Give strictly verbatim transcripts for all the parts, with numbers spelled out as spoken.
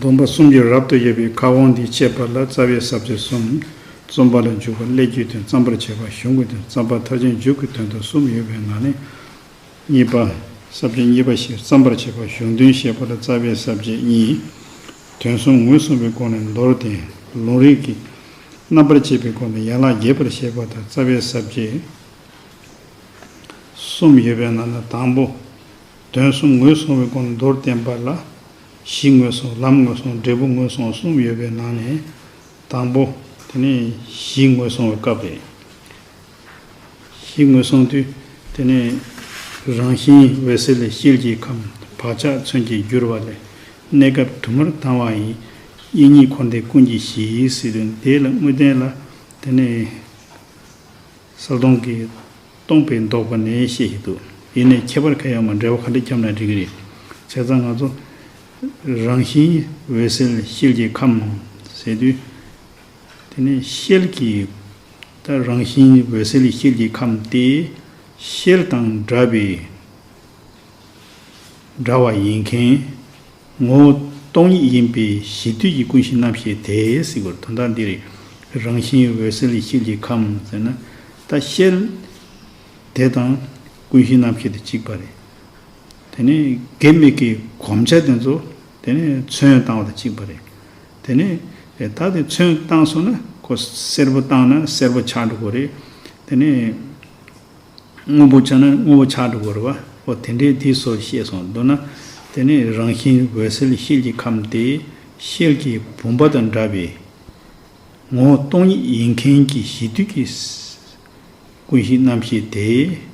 སྡོམ་པ་གསུམ་གྱིས་རབ་ཏུ་དབྱེ་བའི་ཁ་དབང་འདིས་བཅད་པ་ལ་རྩ་བའི་ས་བཅད་གསུམ། རྩོམ་པ་ལ་འཇུག་པ། སླད་ཀྱི་དོན། བརྩམ་པར་བྱེད་པ། གཞུང་གི་དོན། བརྩམ་པ་མཐར་ཕྱིན་མཇུག་གི་དོན་དུ་གསུམ་ཡོད་པའི་ནང་ནས། གཉིས་པ། ས་བཅད་གཉིས་པ་ཞེས་བརྩམ་པར་བྱེད་པ་གཞུང་དོན་བཤད་པ་ལ་རྩ་བའི་ས་བཅད་གཉིས། དོན་གསུམ་ངོས་བཟུང་བའི་སྒོ་ནས་མདོར་བསྟན། ལུང་རིགས་ཀྱི་རྣམ་པར་འབྱེད་པའི་སྒོ་ནས་ཡན་ལག་རྒྱས་པར་བཤད་པ་དང་རྩ་བའི་ས་བཅད་གསུམ་ཡོད་པའི་ནང་ན། དང་པོ། དོན་གསུམ་ངོས་བཟུང་བའི་སྒོ་ནས་མདོར་བསྟན་པ་ལ་གཞི་ངོས་བཟུང་། ལམ་ངོས་བཟུང་། འབྲས་བུ་ངོས་བཟུང་གསུམ་ཡོད་པའི་ནང་ནས། དང་པོ། དེ་ནས་གཞི་ངོས་བཟུང་བའི་སྐབས་རེད། གཞི་ངོས་བཟུང་དུས། དེ་ནས་རང་བཞིན་འོད་གསལ་ཤེལ་གྱི་ཁམས། བག་ཆགས་མཚོན་གྱིས་བསྒྱུར་བ་ལས། གནས་སྐབས་དུ་མར་སྣང་བ་ཡི། དབྱིངས་ཉིད་འཁོར་འདས་ཀུན་གྱི་གཞི་ཟེར་དུས། དེ་ལ་དངོས་བསྟན་ལ། དེ་ནས་གསལ་སྟོང་གིས་སྟོང་པའི་དོགས་པ་ནས་བཤད་ཀྱི་འདུག་ཡིན་ནའི་ཁྱད་པར་གང་ཡང་མ། འགྲེལ་པ་ག་འདྲ་བརྒྱབ་ན་འགྲིག་གི་རེད། བྱས་ཙང་ང་ཚོ་རང་བཞིན་འོད་གསལ་ཤེལ་གྱི་ཁམས་ཟེར་དུས། དེ་ནས་ཤེལ་གྱི། ད་རང་བཞིན་འོད་གསལ་ཤེལ་གྱི་ཁམས་དེ་ཤེལ་དང་འདྲ་བའི། འདྲ་བ་ཡིན་མཁན། ངོ་བོ་སྟོང་ཉིད་ཡིན་པའི་གཞི་དུས་ཀྱི་ཀུན་གཞི་རྣམ་ཤེས་དེ་ཟེར་བ་རེད། དོན་དག་འདི་རེད། རང་བཞིན་འོད་གསལ་ཤེལ་གྱི་ཁམས་ཟེར་ན། ད་ཤེལ་དེ་དང་ཀུན་གཞི་རྣམ་ཤེས་དེ་གཅིག་པ་རེད། དེ་ནས་དགེ་མི་དགེའི་གོམས་ཆ་དེ་ཚོ་དེ་ནས་ཚོན་བཏང་བ་དང་གཅིག་པ་རེད། དེ་ནས་ད་དེ་ཚོན་བཏང་སོང་ན་ཁོ་སེར་པོ་བཏང་ན་སེར་པོ་ཆགས་འགྲོ་གི་རེད། དེ་ནས་སྔོན་པོ་ཆགས་ན་སྔོན་པོ་ཆགས་འགྲོ་གི་རེད་བ། འོ་དེ་འདྲའི་དེའི་སོར་བཤད་སོང་འདུག་ན། དེ་ནས་རང་བཞིན་འོད་གསལ་ཤེལ་གྱི་ཁམས་དེ་ཤེལ་གྱི་བུམ་པ་དང་འདྲ་བའི་ངོ་བོ་སྟོང་ཉིད་ཡིན་མཁན་གྱི་གཞི་དུས་ཀྱི་ཀུན་གཞི་རྣམ་ཤེས་དེ།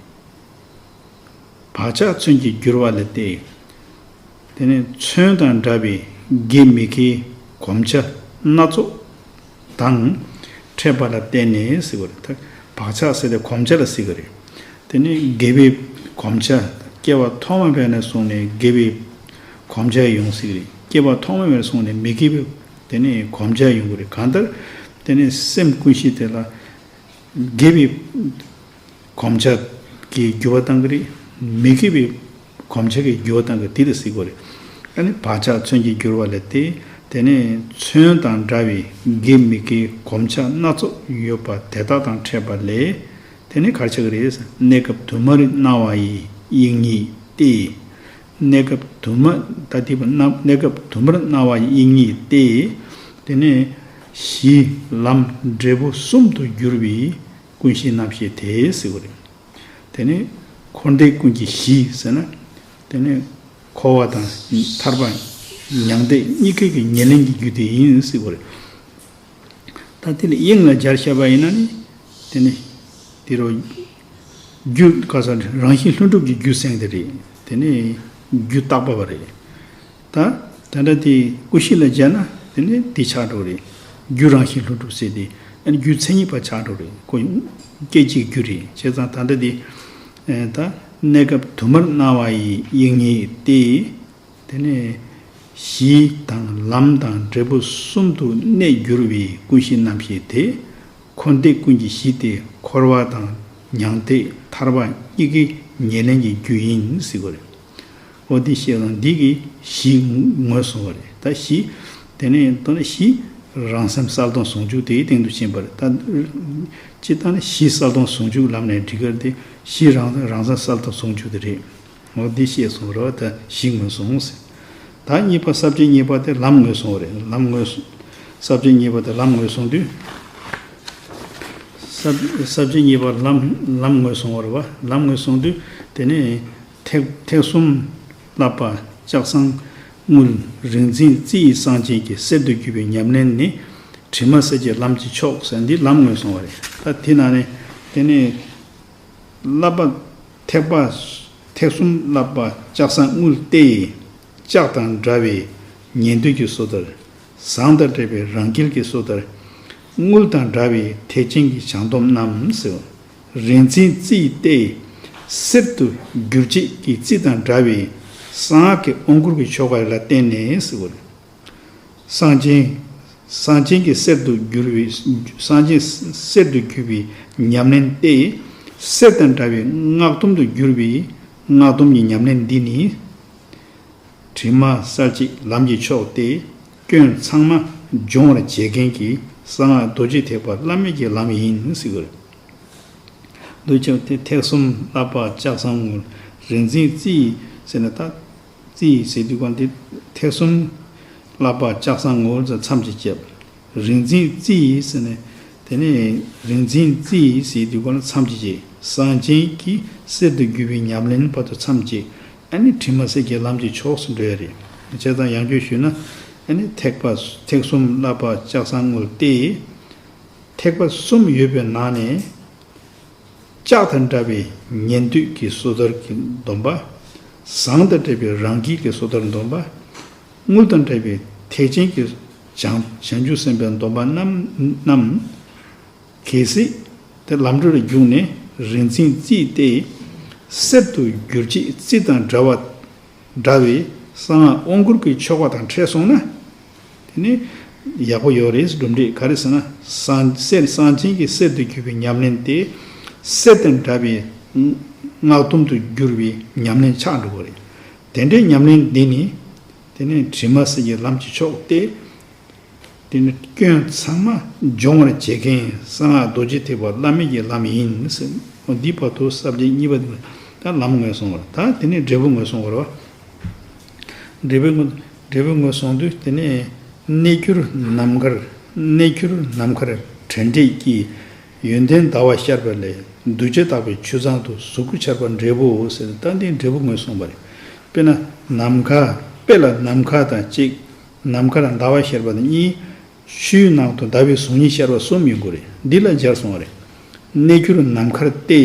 བག་ཆགས་མཚོན་གྱིས་བསྒྱུར་བ་ལས་ཏེ། དེ་ནས་ཚོན་དང་འདྲ་བའི་དགེ་མི་དགེའི་གོམས་ཆ་སྣ་ཚོགས་དང་འཕྲད་པ་ལ་བརྟེན་ནས་ཟེར་བ་རེད། ད་བག་ཆགས་ཟེར་དེ་གོམས་ཆ་ལ་ཟེར་གི་རེད། དེ་ནས་དགེ་བའི་གོམས་ཆ། སྐྱེ་བ་ཐོག་མ་མེད་ནས་བཟུང་ནས་དགེ་བའི་གོམས་ཆ་ཡོང་སྲིད་གི་རེད། སྐྱེ་བ་ཐོག་མ་མེད་ནས་བཟུང་ནས་མི་དགེ་བའི་དེ་ནས་གོམས་ཆ་ཡོང་གི་རེད། གང་ལྟར་དེ་ནས་སེམས་ཀུན་གཞི་དེ་ལ་དགེ་བའི་གོམས་ཆ་གིས་འགྱུར་བ་བཏང་གི་རེད། མི་དགེ་བའི་གོམས་ཆ་གིས་འགྱུར་བ་བཏང་གི་དེ་ལ་ཟེར་གི་རེད། ཨ་ནི་བག་ཆགས་མཚོན་གྱིས་བསྒྱུར་བ་ལས་ཏེ། དེ་ནས་ཚོན་དང་འདྲ་བའི་དགེ་མི་དགེའི་གོམས་ཆ་སྣ་ཚོགས་ཡོད་པ་དེ་དག་དང་འཕྲད་པ་ལས། དེ་ནས་ག་རེ་ཆགས་ཀྱི་རེད། གནས་སྐབས་དུ་མར་སྣང་བ་ཡི་དབྱིངས་ཉིད་དེ། གནས་སྐབས་དུ་མ། ད་དེ་བ་སྣང་། གནས་སྐབས་དུ་མར་སྣང་བ་ཡི་དབྱིངས་ཉིད་དེ། དེ་ནས་གཞི་ལམ་འབྲས་བུ་གསུམ་དུ་གྱུར་པའི་ཀུན་གཞི་རྣམ་ཤེས་དེ་ཟེར་བ་རེད། དེ་ནས་འཁོར་འདས་ཀུན་གྱི་གཞི་ཟེར་ན། དེ་ནས་འཁོར་བ་དང་ཐར་པ་མྱང་འདས་གཉིས་ཀའི་གི་ཉེར་ལེན་གྱི་རྒྱུ་དེ་ཡིན་ཟེར་བ་རེད། ད་དེ་ལ་དབྱིངས་ལ་སྦྱར་བཤད་པ་ཡིན་ན་ནི། དེ་ནི་དེ་རུ་རྒྱུ་ག་ས་རང་བཞིན་ལྷུན་གྲུབ་ཀྱི་རྒྱུ་མཚན་དེ་རེད། དེ་ནི་རྒྱུ་བཏགས་པ་བ་རེད། ད་ད་ལྟ་དེ་ཀུན་གཞི་ལ་སྦྱར་ན་དེ་ནི་དེ་ཆགས་འགྲོ་རེད། རྒྱུ་རང་བཞིན་ལྷུན་གྲུབ་ཟེར་དེ། ཨ་ནི་རྒྱུ་མཚན་ཉིད་པ་ཆགས་འགྲོ་རེད། ཁོ་སྐད་ཅིག་རྒྱུ་རེད། བྱས་ཙང་ད་ལྟ་དེ་ད་གནས་སྐབས་དུ་མར་སྣང་བ་ཡི་དབྱིངས་ཉིད་དེ། དེ་ནས་གཞི་དང་ལམ་དང་འབྲས་བུ་གསུམ་དུ་གནས་གྱུར་པའི་ཀུན་གཞི་རྣམ་ཤེས་དེ། འཁོར་འདས་ཀུན་གྱི་གཞི་སྟེ། འཁོར་བ་དང་མྱང་འདས་ཐར་པ་གཉིས་ཀའི་ཉེར་ལེན་གྱི་རྒྱུ་ཡིན་ཟེར་བ་རེད། འོ་དེ་བཤད་ཙང་འདི་གི་གཞི་ངོས་བཟུང་བ་རེད། ད་གཞི། དེ་ནས་དོན་གཞི་རང་སེམས་གསལ་སྟོང་ཟུང་འཇུག་དེའི་སྟེང་དུ་ཕྱིན་པ་རེད། ད་སྤྱིར་བཏང་ནི་གཞི་གསལ་སྟོང་ཟུང་འཇུག་ལབ་ནས་འགྲིག་གི་རེད་དེ། གཞི་རང་རང་སེམས་གསལ་སྟོང་ཟུང་འཇུག་དེ་རེད། འོ་འདི་བཤད་སོང་རེད་བ། ད་གཞི་ངོས་བཟུང་ཟེར། ད་གཉིས་པ་ས་བཅད་གཉིས་པ་དེ་ལམ་ངོས་བཟུང་བ་རེད། ལམ་ངོས་བཟུང་། ས་བཅད་གཉིས་པ་དེ་ལམ་ངོས་བཟུང་དུས། ས་ས་བཅད་གཉིས་པ་ལམ་ལམ་ངོས་བཟུང་བ་རེད་བ། ལམ་ངོས་བཟུང་དུས་དེ་ནས་ཐེག་ཐེག་གསུམ་བསླབ་པ་ལྕགས་ཟངས་དངུལ་རིག་འཛིན་རྩི་ཡི་གསང་ཆེན་གྱི་གསེར་དུ་གྱུར་པའི་ཉམས་ལེན་ནི་དྲི་མ་སེལ་གྱི་ལམ་གྱི་མཆོག་ཟེར་འདི་ལམ་ངོས་བཟུང་བ་རེད། ད་དེ་ནང་ནས་དེ་ནས། བསླབ་པ་ཐེག་པ། ཐེག་གསུམ་བསླབ་པ་ལྕགས་ཟངས་དངུལ་སྟེ། ལྕགས་དང་འདྲ་བའི་ཉན་ཐོས་ཀྱི་སོ་ལྟར། ཟངས་དང་འདྲ་བའི་རང་རྒྱལ་གྱི་སོ་ལྟར། དངུལ་དང་འདྲ་བའི་ཐེག་ཆེན་གྱི་བྱང་སྡོམ་རྣམས་ཟེར། རིག་འཛིན་རྩི་ཡི་སྟེ། གསེར་དུ་གྱུར་བྱེད་ཀྱི་རྩི་དང་འདྲ་བའི་གསང་སྔགས་ཀྱི་དབང་བསྐུར་གྱི་ཆོ་ག་ལ་བརྟེན་ནས་ཟེར་བ་རེད། གསང་ཆེན། གསང་ཆེན་གྱི་གསེར་དུ་གྱུར་པའི། གསང་ཆེན་གསེར་དུ་གྱུར་པའི་ཉམས་ལེན་ཏེ། གསེར་དང་འདྲ་བའི་སྔགས་སྡོམ་དུ་གྱུར་པའི་སྔགས་སྡོམ་གྱི་ཉམས་ལེན་འདི་ནི། དྲི་མ་སེལ་བྱེད་ལམ་གྱི་མཆོག་སྟེ། སྐྱོན་ཚང་མ་སྦྱོང་བར་བྱེད་མཁན་གྱི་གསང་སྔགས་རྡོ་རྗེ་ཐེག་པ་བླ་མེད་ཀྱི་ལམ་ཡིན་ཟེར་གྱི་ཡོད་རེད། འདུག་ཀྱང་དེ་ཐེག་གསུམ་བསླབ་པ་ལྕགས་ཟངས་དངུལ། རིག་འཛིན་རྩི་ཡིས་ཟེར་ནས་ད། རྩི་ཡིས་ཟེར་དུས་གང་དེ་ཐེག་གསུམ་བསླབ་པ་ལྕགས་ཟངས་དངུལ་ཟེར་མཚམས་ཀྱིས་བཅད། རིག་འཛིན་རྩི་ཡིས་ཟེར་ནས་དེ་ནས་རིག་འཛིན་རྩི་ཡིས་ཟེར་དུས་གང་མཚམས་ཀྱིས་བཅད། གསང་ཆེན་གྱི་གསེར་དུ་གྱུར་པའི་ཉམས་ལེན་བར་དུ་མཚམས་བཅད། ཨ་ནི་དྲི་མ་སེལ་གྱི་ལམ་གྱི་ཕྱོགས་སུ་འགྲོ་ཡ་རེད། བྱས་ཙང་ཡང་བསྐྱར་ཞུས་ན། ཨ་ནི་ཐེག་པ་ཐེག་གསུམ་བསླབ་པ་ལྕགས་ཟངས་དངུལ་ཏེ། ཐེག་པ་གསུམ་ཡོད་པའི་ནང་ནས། ལྕགས་དང་འདྲ་བའི་ཉན་ཐོས་ཀྱི་སོ་ཐར་གྱི་སྡོམ་པ། ཟངས་དང་འདྲ་བའི་རང་རྒྱལ་གྱི་སོ་ཐར་སྡོམ་པ། དངུལ་དང་འདྲ་བའི་ཐེག་ཆེན་གྱི་བྱང་བྱང་ཆུབ་སེམས་དཔའི་སྡོམ་པ་རྣམས་རྣམས། གལ་སྲིད་དེ་ལམ་འགྲོ་ལ་རྒྱུགས་ནས་རིག་འཛིན་རྩིས་ཏེ། གསེར་དུ་འགྱུར་ཅིག་རྩི་དང་འདྲ་བ། འདྲ་བའི་གསང་སྔགས་དབང་བསྐུར་གྱི་ཆོ་ག་དང་འཕྲད་སོང་ན། དེ་ནི་ཡག་པོ་ཡོད་རེད། གྲུབ་འབྲས་ག་རེ་ཟེར་ན། གསང་གསེར་གསང་ཆེན་གྱི་གསེར་དུ་གྱུར་པའི་ཉམས་ལེན་ཏེ། གསེར་དང་འདྲ་བའི་སྔགས་སྡོམ་དུ་གྱུར་པའི་ཉམས་ལེན་ཆགས་འགྲོ་གི་རེད། དེ་འདྲའི་ཉམས་ལེན་འདི་ནི། དེ་ནི་དྲི་མ་སེལ་གྱི་ལམ་གྱི་མཆོག་སྟེ། དེ་ནི་སྐྱོན་ཚང་མ་སྦྱོང་བར་བྱེད་མཁན་གསང་སྔགས་རྡོ་རྗེ་ཐེག་པ་བླ་མེད་ཀྱི་ལམ་ཡིན་ཟེར། འདི་བར་དུ་ས་བཅད་གཉིས་པ་འདི་ད་ལམ་ངོས་བཟུང་བར། ད་དེ་ནི་འབྲས་བུ་ངོས་བཟུང་བར་བ། འབྲས་བུ་ངོས་འབྲས་བུ་ངོས་བཟུང་དུས་དེ་ནི་གནས་གྱུར་ནམ་མཁར་གནས་གྱུར་ནམ་མཁར་བྲལ་འབྲས་ཀྱི་ཡོན་ཏན་ཟླ་བ་ཤར་བ་ལས། གདུལ་བྱ་དག་པའི་ཆུས་བཟང་དུ། གཟུགས་སྐུ་འཆར་བ་འབྲས་བུའོ་ཟེར། ད་འདི་འབྲས་བུ་ངོས་བཟུང་བ་རེད། དཔེར་ན་ནམ་མཁའ་དཔེ་ལ་ནམ་མཁའ་དང་གཅིག་ནམ་མཁར་ཟླ་བ་ཤར་བ་དང་གཉིས། ཆུའི་ནང་དུ་ཟླ་བའི་གཟུགས་བརྙན་ཤར་བ་གསུམ་ཡོང་གི་རེད། འདི་ལ་སྦྱར་སོང་བ་རེད། གནས་གྱུར་ནམ་མཁར་ཏེ།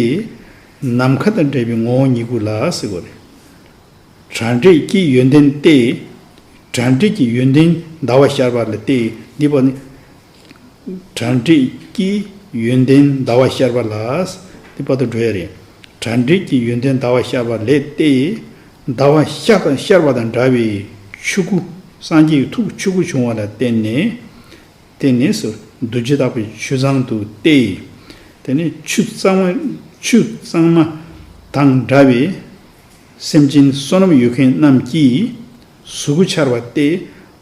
ནམ་མཁའ་དང་འདྲ་བའི་ངོ་བོ་ཉིད་སྐུ་ལ་ཟེར་བ་རེད། བྲལ་འབྲས་ཀྱི་ཡོན་ཏན་ཏེ། བྲལ་འབྲས་ཀྱི་ཡོན་ཏན་ཟླ་བ་ཤར་བ་ལ་ཏེ། འདི་བ་ནི། བྲལ་འབྲས་ཀྱི་ཡོན་ཏན་ཟླ་བ་ཤར་བ་ལ། འདི་བར་དུ་འགྲོ་ཡ་རེད། བྲལ་འབྲས་ཀྱི་ཡོན་ཏན་ཟླ་བ་ཤར་བ་ལས་ཏེ། ཟླ་བ་ཤར་དང་ཤར་བ་དང་འདྲ་བའི་ཆོས་སྐུ། སངས་རྒྱས་ཀྱི་ཐུགས་ཆོས་སྐུ་བྱུང་བ་ལ་བརྟེན་ནས། བརྟེན་ནས་སུ། གདུལ་བྱ་དག་པའི་ཆུས་བཟང་དུ་སྟེ། དེ་ནས་ཆུ་གཙང་མ་ཆུ་གཙང་མ་དང་འདྲ་བའི་སེམས་ཅན་བསོད་ནམས་ཡོད་མཁན་རྣམས་ཀྱིས་གཟུགས་སྐུ་འཆར་བ་སྟེ།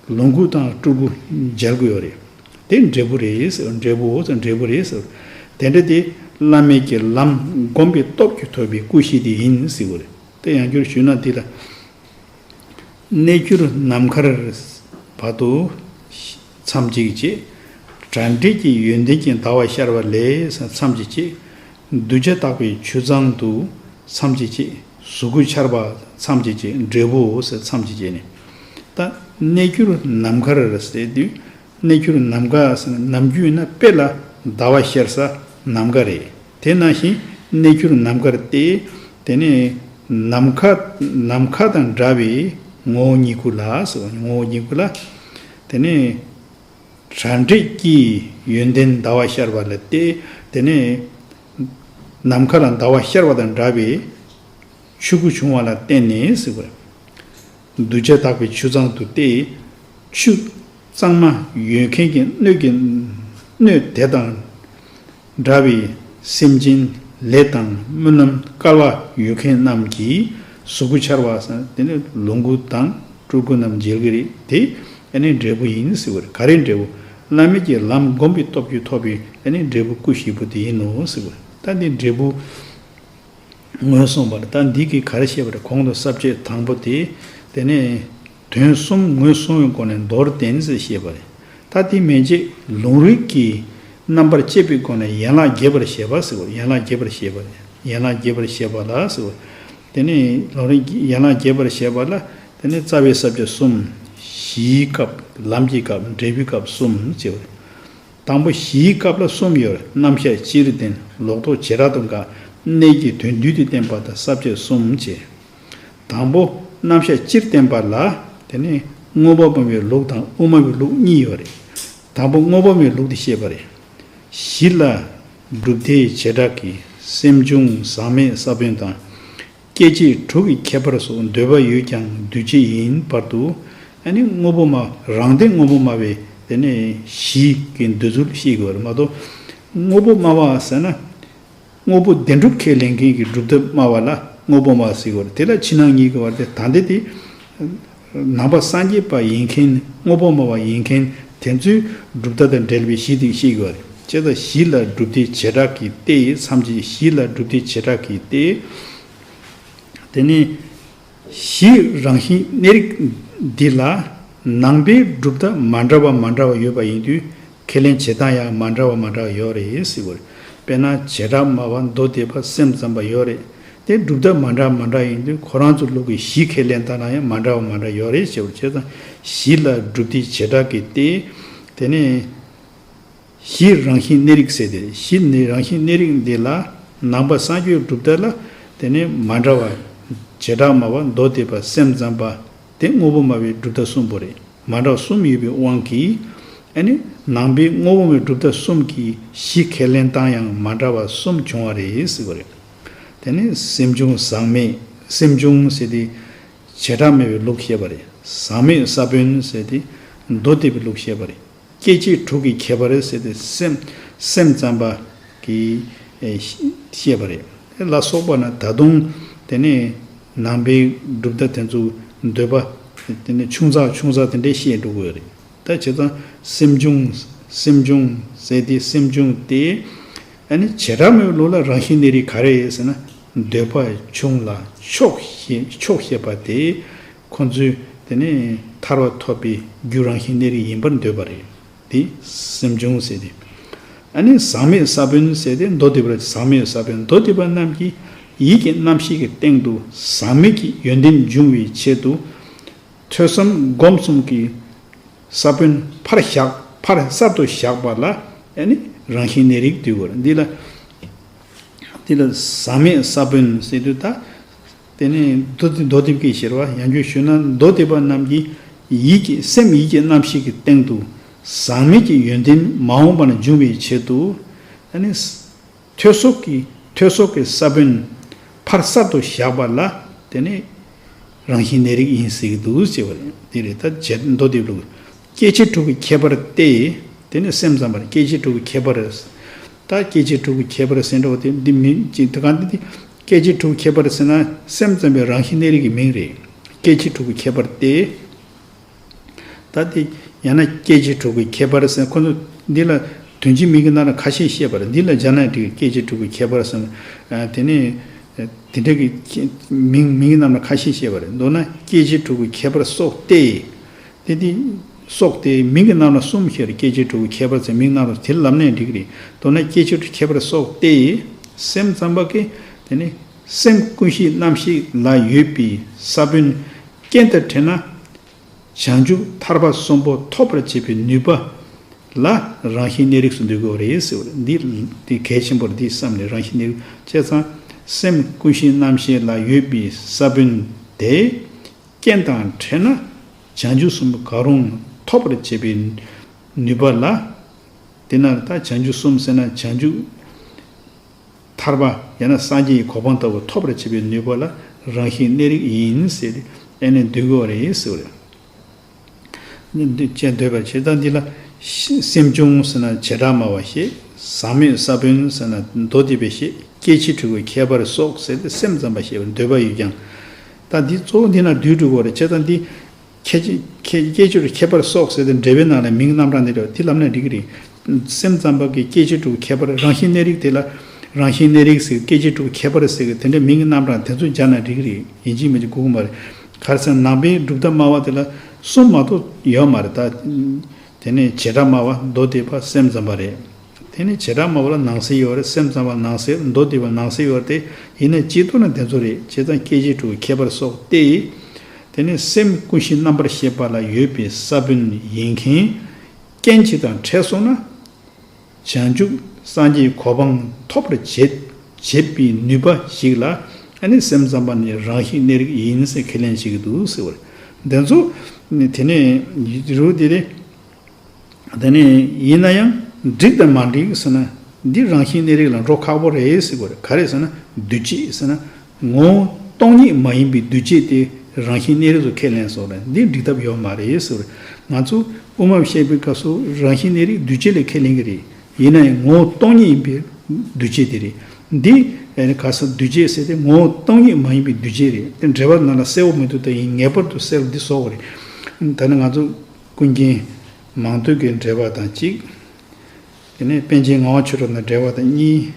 ལོངས་སྐུ་དང་སྤྲུལ་སྐུ་མཇལ་དགོས་ཡོད་རེད། དེ་འབྲས་བུ་རེད་ཟེར། འབྲས་བུའོ་ཟེར། འབྲས་བུ་རེད་ཟེར། དེ་འདྲ་དེ་བླ་མེད་ཀྱི་ལམ་བསྒོམས་པའི་སྟོབས་ཀྱིས་ཐོབ་པའི་སྐུ་ཞིག་དེ་ཡིན་ཟེར་བ་རེད། དེ་ཡང་བསྐྱར་ཞུས་ན་འདི་ལ། གནས་གྱུར་ནམ་མཁར་བར་དུ་མཚམས་གཅིག་བཅད། བྲལ་འབྲས་ཀྱི་ཡོན་ཏན་གྱི་ཟླ་བ་ཤར་བ་ལས་མཚམས་གཅིག་བཅད། གདུལ་བྱ་དག་པའི་ཆུས་བཟང་དུ་མཚམས་གཅིག་བཅད། གཟུགས་སྐུ་འཆར་བ་མཚམས་གཅིག་བཅད། འབྲས་བུའོ་ཟེར་མཚམས་གཅིག་བཅད་ནས། ད་གནས་གྱུར་ནམ་མཁར་ཟེར་དུས། གནས་གྱུར་ནམ་མཁའ་ཟེར་ན་ནམ་རྒྱུན་ན་དཔེ་ལ་ཟླ་བ་ཤར་ས་ནམ་མཁའ་རེད། དེ་ནང་བཞིན་གནས་གྱུར་ནམ་མཁར་ཏེ། དེ་ནས་ནམ་མཁའ་ནམ་མཁའ་དང་འདྲ་བའི་ངོ་བོ་ཉིད་སྐུ་ལ་ཟེར་བ། ངོ་བོ་ཉིད་སྐུ་ལ། དེ་ནས་བྲལ་འབྲས་ཀྱི་ཡོན་ཏན་ཟླ་བ་ཤར་བ་ལ་སྟེ། དེ་ནས་ནམ་མཁའ་ལ་ཟླ་བ་ཤར་བ་དང་འདྲ་བའི་ཆོས་སྐུ་བྱུང་བ་ལ་བརྟེན་ནས་ཟེར་བ། གདུལ་བྱ་དག་པའི་ཆུས་བཟང་དུ་སྟེ། ཆུ་གཙང་མ་ཡོད་མཁན་གྱི་སྣོད་ཀྱི་སྣོད་དེ་དང་འདྲ་བའི་སེམས་ཅན་ལས་དང་སྨོན་ལམ་སྐལ་བ་ཡོད་མཁན་རྣམས་ཀྱིས་གཟུགས་སྐུ་འཆར་བ་ཟེར། དེ་ནི་ལོངས་སྐུ་དང་སྤྲུལ་སྐུ་རྣམས་མཇལ་གྱི་རེད། དེ་ཨ་ནི་འབྲས་བུ་ཡིན་ཟེར་བ་རེད། ག་རེ་འབྲས་བུ། བླ་མེད་ཀྱི་ལམ་བསྒོམས་པའི་སྟོབས་ཀྱིས་ཐོབ་པའི་ཨ་ནི་འབྲས་བུ་སྐུ་བཞི་པོ་དེ་ཡིན་ནོ་ཟེར་བ་རེད། ད་འདི་འབྲས་བུ། ངོས་བཟུང་བ་རེད། ད་འདི་གིས་ག་རེ་བཤད་པ་རེད། གོང་དུ་ས་བཅད་དང་པོ་དེ། དེ་ནས་དོན་གསུམ་ངོས་བཟུང་བའི་སྒོ་ནས་མདོར་བསྟན་ཟེར་བཤད་པ་རེད། ད་དེ་མན་ཆད་ལུང་རིགས་ཀྱི་རྣམ་པར་དཔྱད་པའི་སྒོ་ནས་ཡན་ལག་རྒྱས་པར་བཤད་པ་ཟེར་བ། ཡན་ལག་རྒྱས་པར་བཤད་པ་རེད། ཡན་ལག་རྒྱས་པར་བཤད་པ་ལ་ཟེར་བ། དེ་ནས་ལུང་རིགས་ཀྱི་ཡན་ལག་རྒྱས་པར་བཤད་པ་ལ། དེ་ནས་རྩ་བའི་ས་བཅད་གསུམ། གཞིའི་སྐབས། ལམ་གྱི་སྐབས། འབྲས་བུའི་སྐབས་གསུམ་ཟེར་བ་རེད། དང་པོ་གཞིའི་སྐབས་ལ་གསུམ་ཡོད། རྣམ་གཞག་སྤྱིར་བསྟན། ལོག་རྟོག་བྱེ་བྲག་ཏུ་དགག་གནད་ཀྱི་དོན་བསྡུས་ཏེ་བསྟན་པ་དང་ས་བཅད་གསུམ་བཅས། དང་པོ་རྣམ་གཞག་སྤྱིར་བསྟན་པ་ལ། དེ་ནི་དངོས་པོ་སྨྲ་བའི་ལུགས་དང་དབུ་མ་པའི་ལུགས་གཉིས་ཡོད་རེད། དང་པོ་དངོས་པོ་སྨྲ་བའི་ལུགས་དེ་བཤད་པ་རེད། གཞི་ལ་གྲུབ་མཐའི་བྱེ་བྲག་གི་སེམས་བྱུང་ཟག་མེད་ས་བོན་དང་། སྐྱེ་མཆེད་དྲུག་གི་ཁྱད་པར་སོགས་འདོད་པ་ཡོད་ཀྱང་འདུས་བྱས་ཡིན་བར་དུ། ཨ་ནི་དངོས་པོ་སྨྲ། རང་སྡེ་དངོས་པོ་སྨྲ་བའི་དེ་ནས་གཞི་གི་འདོད་ཚུལ་བཤད་དགོས་པ་རེད་མ་གཏོགས། དངོས་པོ་སྨྲ་བ་ཟེར་ན། དངོས་པོ་བདེན་གྲུབ་ཁས་ལེན་མཁན་གྱི་སྒྲུབ་ཐབས་སྨྲ་བ་ལ་དངོས་པོ་སྨྲ་ཟེར་དགོས་རེད། དེ་ལ་ཕྱི་ནང་གཉིས་ཀྱི་བར་དེ་ད་འདི་དེ། ནང་པ་སངས་རྒྱས་པ་ཡིན་མཁན། དངོས་པོ་སྨྲ་བ་ཡིན་མཁན་དེ་ཚོས་གྲུབ་མཐའ་དང་འབྲེལ་བའི་གཞི་དེ་བཤད་ཀྱི་ཡོད་རེད། བྱས་ཙང་གཞི་ལ་སྒྲུབ་སྡེ་བྱེ་བྲག་གི་སྟེ་མཚམས་ཀྱི་གཞི་ལ་སྒྲུབ་སྡེ་བྱེ་བྲག་གི་སྟེ། དེ་ནས་གཞི་རང་བཞིན་གནས་རིགས་འདི་ལ་ནང་པའི་གྲུབ་མཐའ་མ་འདྲ་བ་མ་འདྲ་བ་ཡོད་པ་ཡིན་དུས། ཁས་ལེན་བྱེད་སྟངས་ཡང་མ་འདྲ་བ་མ་འདྲ་བ་ཡོད་རེད་ཟེར་བ་རེད། དཔེར་ན་བྱེ་བྲག་སྨྲ་བ་མདོ་སྡེ་པ་སེམས་ཙམ་པ་ཡོད་རེད། དེ་གྲུབ་མཐའ་མ་འདྲ་མ་འདྲ་ཡིན་དུས་ཁོ་རང་ཚོ་ལུགས་ཀྱི་གཞི་ཁས་ལེན་སྟངས་ལ་ཡང་མ་འདྲ་བ་མ་འདྲ་ཡོད་རེད་ཟེར་བ་བྱས་ཙང་། གཞི་ལ་སྒྲུབ་སྡེ་བྱེ་བྲག་གི་སྟེ། དེ་ནས་གཞི་རང་བཞིན་གནས་རིགས་ཟེར་ཏེ། གཞི་ནི་རང་བཞིན་གནས་རིགས་འདི་ལ་ནང་པ་སངས་རྒྱས་གྲུབ་མཐའ་ལ་དེ་ནས་མ་འདྲ་བ། བྱེ་བྲག་སྨྲ་བ་མདོ་སྡེ་པ་སེམས་ཙམ་པ། དེ་དངོས་པོ་སྨྲ་བའི་གྲུབ་མཐའ་གསུམ་པོ་རེད། མ་འདྲ་བ་གསུམ་ཡོད་པའི་དབང་གིས། ཨ་ནི་ནང་པའི་དངོས་པོ་སྨྲ་བའི་གྲུབ་མཐའ་གསུམ་གྱི་གཞི་ཁས་ལེན་སྟངས་ཡང་མ་འདྲ་བ་གསུམ་བྱུང་བ་རེད་ཟེར་བ་རེད། དེ་ནི་སེམས་བྱུང་ཟག་མེད། སེམས་བྱུང་ཟེར་དེ་བྱེ་བྲག་སྨྲ་བའི་ལུགས་བཤད་པ་རེད། ཟག་མེད་ས་བོན་ཟེར་དེ་མདོ་སྡེ་པའི་ལུགས་བཤད་པ་རེད། སྐྱེ་མཆེད་དྲུག་གི་ཁྱད་པར་ཟེར་དེ་སེམས་སེམས་ཙམ་པ་གིས་ཨེ་བཤད་པ་རེད། ལ་སོགས་པ་ན་ད་དུང་དེ་ནས་ནང་པའི་གྲུབ་མཐའ་དེ་ཚོ་འདོད་པ་དེ་ནས་ཆུང་ཙག་ཆུང་ཙག་དེ་འདྲས་བཤད་འགྲོ་གི་ཡོད་རེད། ད་བྱས་ཙང་སེམས་བྱུང་སེམས་བྱུང་ཟེར་དེ་སེམས་བྱུང་དེ། ཨ་ནི་བྱེ་བྲག་སྨྲ་བའི་ལུགས་ལ་རང་བཞིན་གནས་རིགས་ག་རེ་ཡོད་ཟེར་ན། འདོད་པ་ཆུང་ལ་ཕྱོགས་ཞེས་ཕྱོགས་ཞེས་པ་དེ། ཁོ་ཚོས་དེ་ནས་ཐར་པ་ཐོབ་པའི་རྒྱུ་རང་བཞིན་གནས་རིགས་ཡིན་པར་འདོད་པ་རེད། དེ་སེམས་བྱུང་ཟེར་ཏེ། ཨ་ནི་ཟག་མེད་ས་བོན་ཟེར་ཏེ་མདོ་སྡེ་པ་ཟག་མེད་ས་བོན་མདོ་སྡེ་པ་རྣམས་ཀྱིས་ཡིད་ཀྱི་རྣམ་ཤེས་ཀྱི་སྟེང་དུ་ཟག་མེད་ཀྱི་ཡོན་ཏན་འབྱུང་བའི་ཆེད་དུ། ཐོས་བསམ་སྒོམ་གསུམ་གྱི་ས་བོན་ཕར་བཞག་ཕར་གསར་དུ་བཞག་པ་ལ་ཨ་ནི་རང་བཞིན་གནས་རིགས་འདུས་པར། འདི་ལ་འདི་ལ་ཟག་མེད་ས་བོན་ཟེར་དུས་ད། དེ་ནས་མདོ་སྡེ་མདོ་སྡེ་པའི་ཤེས་པ་ཡང་བསྐྱར་ཞུས་ན་མདོ་སྡེ་པ་རྣམས་ཀྱིས་ཡིད་ཀྱི་སེམས་ཡིད་ཀྱི་རྣམ་ཤེས་ཀྱི་སྟེང་དུ་ཟག་མེད་ཀྱི་ཡོན་ཏན་མ་འོངས་པ་ན་འབྱུང་བའི་ཆེད་དུ། ཨ་ནི། ཐོས་བསམ་གྱི་ཐོས་བསམ་གྱི་ས་བོན་ཕར་གསར་དུ་བཞག་པ་ལ་དེ་ནི་རང་བཞིན་གནས་རིགས་ཡིན་ཟེར་གྱི་འདུག་ཅེས་པ་རེད། དེ་རེད། ད་བྱེད་མདོ་སྡེ་པའི་ལུགས། སྐྱེ་མཆེད་དྲུག་གི་ཁྱད་པར་ཏེ། དེ་ནི་སེམས་ཙམ་པར་སྐྱེ་མཆེད་དྲུག་གི་ཁྱད་པར། ད་སྐྱེ་མཆེད་དྲུག་གི་ཁྱད་པར་ཟེར་འགྲོ་བ་དེ་འདི་མིན་ཅིག་དེ་གང་འདི་སྐྱེ་མཆེད་དྲུག་གི་ཁྱད་པར་ཟེར་ན་སེམས་ཙམ་པའི་རང་བཞིན་གནས་རིགས་ཀྱི་མིང་རེད། སྐྱེ་མཆེད་དྲུག་གི་ཁྱད་པར་ཏེ། ད་དེ་ཡང་ན་སྐྱེ་མཆེད་དྲུག་གི་ཁྱད་པར་ཟེར། ཁོ་ཚོ་འདི་ལ་དོན་སྤྱི་མིང་གི་ནང་ལ་ཁ་ཤས་བཤད་པ་རེད། འདི་ལ་སྦྱར་ན་འགྲིག་སྐྱེ་མཆེད་དྲུག་གི་ཁྱད་པར་ཟེར། དེ་ནས་དེ་འདྲ་གི་མིང་མིང་གི་ནང་ལ་ཁ་ཤས་བཤད་པ་རེད། མདོར་ན་སྐྱེ་མཆེད་དྲུག་གི་ཁྱད་པར་སོགས་ཏེ། དེ་དེ་སོགས་ཏེ་མིང་གི་ནང་ལ་གསུམ་བཤད་རེད། སྐྱེ་མཆེད་དྲུག་གི་ཁྱད་པར་ཟེར་མིང་ནང་ལ་དེ་ལབ་ནས་འགྲིག་རེད། མདོར་ན་སྐྱེ་མཆེད་དྲུག་གི་ཁྱད་པར་སོགས་ཏེ། སེམས་ཙམ་པ་གི་དེ་ནི་སེམས་ཀུན་གཞི་རྣམ་ཤེས་ལ་ཡོད་པའི་ས་བོན་རྐྱེན་དང་འཕྲད་ན། བྱང་ཆུབ་ཐར་པ་གསུམ་པོ་ཐོབ་པར་བྱེད་པའི་ནུས་པ་ལ་རང་བཞིན་གནས་རིགས་སུ་འདུ་དགོས་རེད་ཟེར་བ་རེད། འདི་འདི་གལ་ཆེན་པོ་རེད། འདི་བསམ་ནས་རང་བཞིན་གནས་རིགས་བྱས་ཙང་སེམས་ཀུན་གཞི་རྣམ་ཤེས་ལ་ཡོད་པའི་ས་བོན་དེ་རྐྱེན་དང་འཕྲད་ན་བྱང་ཆུབ་གསུམ་པོ་གང་རུང་ཐོབ་པར་བྱེད་པའི་ནུས་པ་ལ། དེ་ན་ད་བྱང་ཆུབ་གསུམ་ཟེར་ན་བྱང་ཆུབ་ཐར་པ་ཡང་ན་སངས་རྒྱས་ཀྱི་གོ་འཕང་ལྟ་བུ་ཐོབ་པར་བྱེད་པའི་ནུས་པ་ལ་རང་བཞིན་གནས་རིགས་ཡིན་ཟེར་ཏེ་ཨེ་ནས་འདུས་དགོས་རེད་ཟེར་བ་རེད། འདི་ཅེས་འདོད་པར་བྱེད། ད་འདི་ལ་སེམས་བྱུང་ཟེར་ན་བྱེ་བྲག་སྨྲ་བ་བཤད། ཟག་མེད་ས་བོན་ཟེར་ན་མདོ་སྡེ་པའི་བཤད། སྐྱེ་མཆེད་དྲུག་གི་ཁྱད་པར་སོགས་ཟེར་ཏེ་སེམས་ཙམ་པ་བཤད་པའི་འདོད་པ་ཡོད་ཀྱང་། ད་འདི་གཙོ་བོ་འདི་ན་འདུས་འགྲོ་དགོས་རེད། བྱས་ཙང་འདི། ཁྱད་ཁྱད་ཁྱད་ཆོས་ཁྱད་པར་སོགས་ཟེར་ཏེ་འགྲེལ་པའི་ནང་ལ་མིང་རྣམ་གྲངས་འདི་འདྲ་དེ་ལབ་ན་འགྲིག་གི་རེད། སེམས་ཙམ་པ་གི་སྐྱེ་མཆེད་དྲུག་ཁྱད་པར་རང་བཞིན་གནས་རིགས་དེ་ལ་རང་བཞིན་གནས་རིགས་ཟེར། སྐྱེ་མཆེད་དྲུག་ཁྱད་པར་ཟེར་གི་དེ་འདྲའི་མིང་གི་རྣམ་གྲངས་དེ་ཚོ་སྦྱར་ན་འགྲིག་གི་རེད། ཡིན་གཅིག་མིན་གཅིག་དགོས་ཀྱི་མ་རེད། ག་རེ་ཟེར་ན་ནང་པའི་གྲུབ་མཐའ་སྨྲ་བ་དེ་ལ་གསུམ་མ་གཏོགས་ཡོད་མ་རེད་ད། དེ་ནས་བྱེ་བྲག་སྨྲ་བ་མདོ་སྡེ་པ་སེམས་ཙམ་པ་རེད། དེ་ནས་བྱེ་བྲག་སྨྲ་བ་ལ་ནང་གསེས་ཡོད་རེད། སེམས་ཙམ་པ་ནང་གསེས། མདོ་སྡེ་པ་ནང་གསེས་ཡོད་རེད་དེ། ཡིན་ནའི་སྤྱི་ལྡོག་ན་དེ་ཚོ་རེད། བྱས་ཙང་སྐྱེ་མཆེད་དྲུག་ཁྱད་པར་སོགས་ཏེ། དེ་ནས་སེམས་ཀུན་གཞི་རྣམ་པར་ཤེས་པ་ལ་ཡོད་པའི་ས་བོན་ཡིན་མཁན་རྐྱེན་གཅིག་དང་འཕྲད་སོང་ན། བྱང་ཆུབ་སངས་རྒྱས་གོ་འཕང་ཐོབ་པར་བྱེད་བྱེད་པའི་ནུས་པ་ཞིག་ལ་ཨ་ནི་སེམས་ཙམ་པ་ནི་རང་བཞིན་གནས་རིགས་ཡིན་ཟེར་ཁས་ལེན་བྱེད་ཀྱི་འདུག་ཟེར་བ་རེད། འདི་ཚོ་དེ་ནས་རུ་དེ་རེད། དེ་ནས་ཡིན་ན་ཡང་འགྲིག་དང་མ་འགྲིག་ཟེར་ན་འདི་རང་བཞིན་གནས་རིགས་ལ་འགྲོ་ཁག་པོ་རེད་ཟེར་དགོས་རེད། ག་རེ་ཟེར་ན་འདུས་བྱས་ཟེར་ན་ངོ་བོ་སྟོང་ཉིད་མ་ཡིན་པའི་འདུས་བྱས་དེ་རང་བཞིན་གནས་རིགས་སུ་ཁས་ལེན་སོང་རེད། འདི་འགྲིག་ཐབས་ཡོད་མ་རེད་ཟེར་བ་རེད། ང་ཚོ་དབུ་མ་བཤད་པའི་སྐབས་སུ་རང་བཞིན་གནས་རིགས་འདུས་བྱས་ལ་ཁས་ལེན་གྱི་རེད། ཡིན་ན་ཡང་ངོ་བོ་སྟོང་ཉིད་ཡིན་པའི་འདུས་བྱས་དེ་རེད། འདི་ ཨེ་ནི་ག་ས་འདུས་བྱས་ཟེར་ཏེ་ངོ་བོ་སྟོང་ཉིད་མ་ཡིན་པའི་འདུས་བྱས་རེད། དེ་འགྲེལ་པ་ནང་ལ་གསལ་བོ་མི་འདུག་དེ་ཡིན་ངེས་པར་དུ་གསལ་བོ་འདི་བཟོ་དགོས་རེད། ད་ནི་ང་ཚོ་ཀུན་མཁྱེན་མང་ཐོས་ཀྱི་འགྲེལ་པ་དང་གཅིག་དེ་ནས་པཎ་ཆེན་ངག་དབང་ཆོས་གྲགས་ནས་འགྲེལ་པ་དང་གཉིས།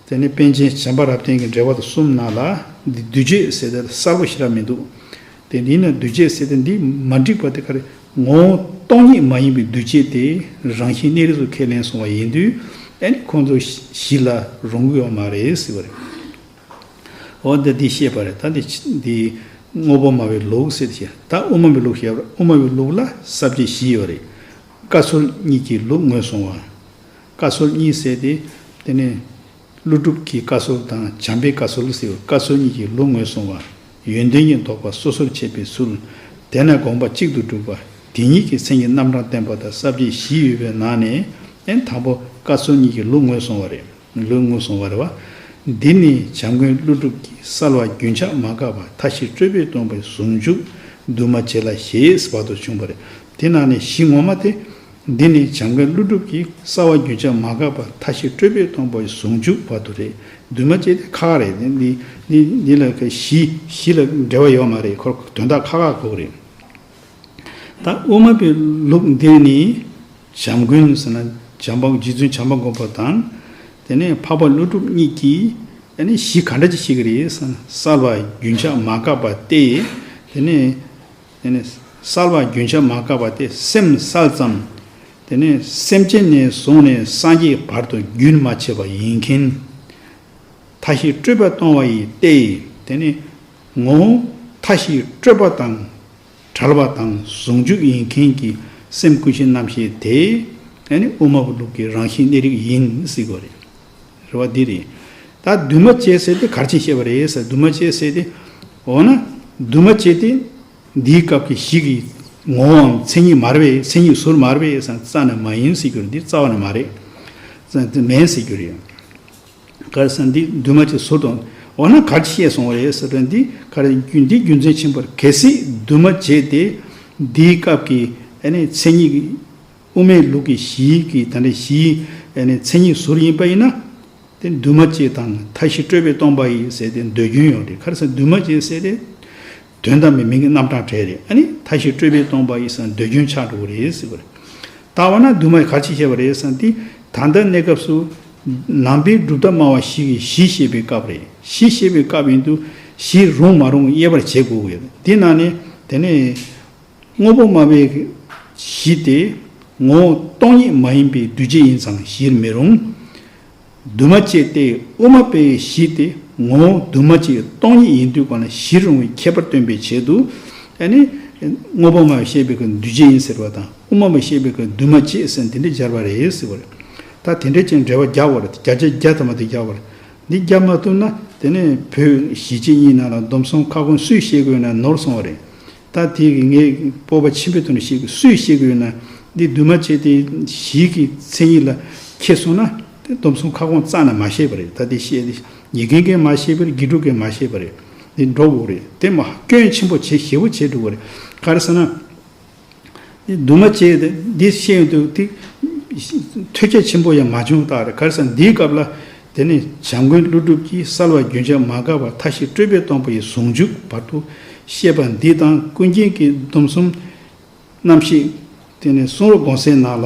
དེ་ནས་པཎ་ཆེན་བྱམས་པ་རབ་བརྟན་གྱི་འགྲེལ་པ་དང་གསུམ་ནང་ལ་འདི་འདུས་བྱས་ཟེར་དེ་གསལ་པོ་ཞེ་དྲག་མི་འདུག་དེ་འདི་ན་འདུས་བྱས་ཟེར་དེ་འདི་མ་འགྲིག་པ་དེ་ག་རེ། ངོ་བོ་སྟོང་ཉིད་མ་ཡིན་པའི་འདུས་བྱས་དེ་རང་བཞིན་གནས་རིགས་སུ་ཁས་ལེན་སོང་བ་ཡིན་དུས་ཨེ་ནི་ཁོང་ཚོ་གཞི་ལ་རུང་གི་ཡོད་མ་རེད་ཟེར་བ་རེད། འོ་འདི་འདི་བཤད་པ་རེད། ད་འདི་འདི་དངོས་པོ་སྨྲ་བའི་ལུགས་ཟེར་བཤད། ད་དབུ་མ་པའི་ལུགས་བཤད་པ་རེད། དབུ་མ་པའི་ལུགས་ལ་ས་བཅད་བཞི་ཡོད་རེད། བཀའ་ཟུར་གཉིས་ཀྱི་ལུགས་ངོས་བཟུང་བ། བཀའ་ཟུར་གཉིས་ཟེར་ཏེ། དེ་ནས་ཀླུ་སྒྲུབ་ཀྱི་བཀའ་ཟུར་དང་བྱམས་པའི་བཀའ་ཟུར་ཟེར་བ། བཀའ་ཟུར་གཉིས་ཀྱི་ལུགས་ངོས་བཟུང་བ། ཡོན་ཏན་གྱི་ལྡོག་པ་སོ་སོར་ཕྱེ་བའི་ཚུལ། དེས་ན་དགོངས་པ་གཅིག་ཏུ་གྲུབ་པ། དེ་ཉིད་ཀྱི་མཚན་ཉིད་རྣམ་གྲངས་བསྟན་པ་དང་ས་བཅད་བཞི་ཡོད་པའི་ནང་ནས་ཨེ་དང་པོ་བཀའ་ཟུར་གཉིས་ཀྱི་ལུགས་ངོས་བཟུང་བ་རེད། ལུགས་ངོས་བཟུང་བ་རེད་བ། འདི་ནི་བྱམས་མགོན་ཀླུ་སྒྲུབ་ཀྱིས་གསལ་བ་རྒྱུན་ཆགས་མ་འགགས་པ་མཐའ་བཞི་སྤྲོས་པས་སྟོང་པའི་ཟུང་འཇུག་འདུས་མ་བྱས་ལ་ཞེས་བར་དུ་བྱུང་བ་རེད། དེ་ནང་ནས་གཞི་ངོ་མ་དེ། འདི་ནི་བྱམས་མགོན་ཀླུ་སྒྲུབ་ཀྱིས་གསལ་བ་རྒྱུན་ཆགས་མ་འགགས་པ་མཐའ་བཞི་སྤྲོས་པས་སྟོང་པའི་ཟུང་འཇུག་བར་དུ་རེད། འདུས་མ་བྱས་དེ་ཁག་རེད། འདི་འདི་འདི་ལ་གཞི་གཞི་ལ་འབྲེལ་བ་ཡོད་མ་རེད། ཁོ་དོན་དག་ཁག་ཁག་གོ་གི་རེད། ད་དབུ་མ་པའི་ལུགས་འདིར་ནི་བྱམས་མགོན་ཟེར་ན་བྱམས་པ་རྗེ་བཙུན་བྱམས་པ་མགོན་པོ་དང་། དེ་ནས་འཕགས་པ་ཀླུ་སྒྲུབ་གཉིས་ཀྱིས་ཨ་ནི་གཞི་ག་འདྲ་ཅིག་བཤད་ཀྱི་རེད་ཟེར་ན་གསལ་བ་རྒྱུན་ཆགས་མ་འགགས་པ་སྟེ། དེ་ནས་དེ་ནས་གསལ་བ་རྒྱུན་ཆགས་མ་འགགས་པ་སྟེ་སེམས་གསལ་ཙམ། དེ་ནས་སེམས་ཅན་ནས་བཟུང་ནས་སངས་རྒྱས་བར་དུ་རྒྱུན་མ་ཆད་པ་ཡིན་མཁན། མཐའ་བཞི་སྤྲོས་པས་སྟོང་བ་ཡི་སྟེ། དེ་ནི་ངོ་བོ་མཐའ་བཞི་སྤྲོས་པ་དང་བྲལ་བ་དང་ཟུང་འཇུག་ཡིན་མཁན་གྱི་སེམས་ཀུན་གཞི་རྣམ་ཤེས་དེ་ཨ་ནི་དབུ་མ་པའི་ལུགས་ཀྱི་རང་བཞིན་གནས་རིགས་ཡིན་ཟེར་དགོས་རེད། རེད་བ། འདི་རེད། ད་འདུས་མ་བྱས་ཟེར་དེ་ག་རེ་བྱས་བཤད་པ་རེད་ཟེར། འདུས་མ་བྱས་ཟེར་དེ། འོ་ན་འདུས་མ་བྱས་དེ་འདིའི་སྐབས་ཀྱི་གཞི་གི་ངོ་བོའམ་མཚན་ཉིད་མ་རེད་པས། མཚན་ཉིད་ཟུར་མ་རེད་པས་ཟེར་ན་རྩ་ནས་མ་ཡིན་ཟེར་རྒྱུ་རེད། འདི་རྩ་བ་ནས་མ་རེད། མེད་ཟེར་རྒྱུ་རེད། ག་རེ་ཟེར་ན་འདི་འདུས་མ་བྱས་ཟུར་དུ། འོ་ན་ག་རེ་བཤད་སོང་བ་རེད་ཟེར་བ་འདི་ག་རེ། རྒྱུ་འདི་རྒྱུ་མཚན་ཆེན་པོར་གལ་སྲིད་འདུས་མ་བྱས་དེ་འདིའི་སྐབས་ཀྱི་ཨ་ནི་མཚན་ཉིད་ཀྱི་དབུ་མའི་ལུགས་ཀྱི་གཞིའི་གི་ད་ལྟ་གཞིའི་ཨ་ནི་མཚན་ཉིད་ཟུར་ཡིན་པ་ཡིན་ན། དེ་འདུས་མ་བྱས་དང་མཐའ་བཞི་སྤྲོས་པས་སྟོང་པ་ཡི་ཟེར་ཏེ་འདོད་རྒྱུན་ཡོད་རེད། ག་རེ་ཟེར་ན་འདུས་མ་བྱས་ཟེར་ཏེ་དོན་དམ་པའི་མིང་གི་རྣམ་གྲངས་བྲལ་རེད། ཨ་ནི་མཐའ་བཞི་སྤྲོས་པས་སྟོང་པ་ཡི་ཟེར་ན་འདོད་རྒྱུན་ཆགས་འགྲོ་གི་རེད་ཟེར་བ་རེད། ད་འོ་ན་འདུས་མ་ག་རེ་བྱས་བཤད་པ་རེད་ཟེར་ན་འདི་ད་ལྟ་གནས་སྐབས་སུ་ནང་པའི་གྲུབ་མཐའ་སྨྲ་བ་ཞིག་གིས་གཞི་བཤད་པའི་སྐབས་རེད། གཞི་བཤད་པའི་སྐབས་ཡིན་དུས་གཞི་རུང་མ་རུང་དབྱེ་བར་བྱེད་དགོས་ཀྱི་ཡོད། འདི་ནང་ནས་དེ་ནས། དངོས་པོ་སྨྲ་བའི་གཞི་དེ་ངོ་བོ་སྟོང་ཉིད་མ་ཡིན་པའི་འདུས་བྱས་ཡིན་ཙང་གཞིར་མི་རུང་། འདུས་མ་བྱས་ཏེ་དབུ་མ་པའི་གཞི་དེ་ངོ་བོ་འདུས་མ་བྱས་སྟོང་ཉིད་ཡིན་དུས་གང་ལ་གཞིར་རུང་བའི་ཁྱད་པར་སྟོན་པའི་ཆེད་དུ། ཨ་ནི། དངོས་པོ་སྨྲ་བས་བཤད་པའི་གི་འདུས་བྱས་ཡིན་ཟེར་བ་དང་དབུ་མ་པས་བཤད་པའི་གི་འདུས་མ་བྱས་ཟེར་འདི་འདྲ་སྦྱར་བ་རེད་ཟེར་བ་རེད། ད་དེ་འདྲ་ཅན་འགྲེལ་པ་རྒྱག་དགོས་རེད། བརྒྱ་ཆ་བརྒྱ་ཐམ་པ་དེ་རྒྱག་དགོས་རེད། འདི་རྒྱག་མ་ཐུབ་ན་དེ་ནས་བོད་གཞིས་བྱེས་གཉིས་ནང་ལ་སྡོམ་གསུམ་ཁ་སྐོང་སུས་བཤད་དགོས་ན་ནོར་སོང་བ་རེད། ད་དེ་གི་ངས་སྤོབས་པ་ཆེན་པོའི་ཐོག་ནས་བཤད་དགོས། སུས་བཤད་དགོས་ན་འདི་འདུས་མ་བྱས་ཏེ་གཞིའི་གི་མཚན་ཉིད་ལ་འཁེལ་སོང་ན་དེ་སྡོམ་གསུམ་ཁ་སྐོང་རྩ་ནས་མ་བཤད་པ་རེད། ད་དེ་བཤད་དེ་ཉན་མཁན་གྱིས་མ་བཤད་པ་རེད། དགེ་ཕྲུག་གིས་མ་བཤད་པ་རེད། འདི་འགྲོ་དགོས་རེད། དེ་མ་སྐྱོན་ཆེན་པོ་བྱེད་ཞེ་པོ་བྱེད་འགྲོ་གི་རེད། ག་རེ་ཟེར་ན། འདུས་མ་བྱས་ཏེ་འདི་བཤད་ཡོང་དུས་དེ་ཐོས་རྒྱ་ཆེན་པོ་ཡང་མ་བྱུང་རྟགས་རེད། ག་རེ་ཟེར་ན་འདིའི་སྐབས་ལ་དེ་ནི་བྱམས་མགོན་ཀླུ་སྒྲུབ་ཀྱིས་གསལ་བ་རྒྱུན་ཆགས་མ་འགགས་པ་མཐའ་བཞི་སྤྲོས་པས་སྟོང་པ་ཡི་ཟུང་འཇུག་བར་དུ་བཤད་པ་འདི་དང་ཀུན་མཁྱེན་གྱི་སྡོམ་གསུམ་རྣམ་བཤད་དེ་ནི་གསུང་རབ་གོང་གསལ་ནང་ལ་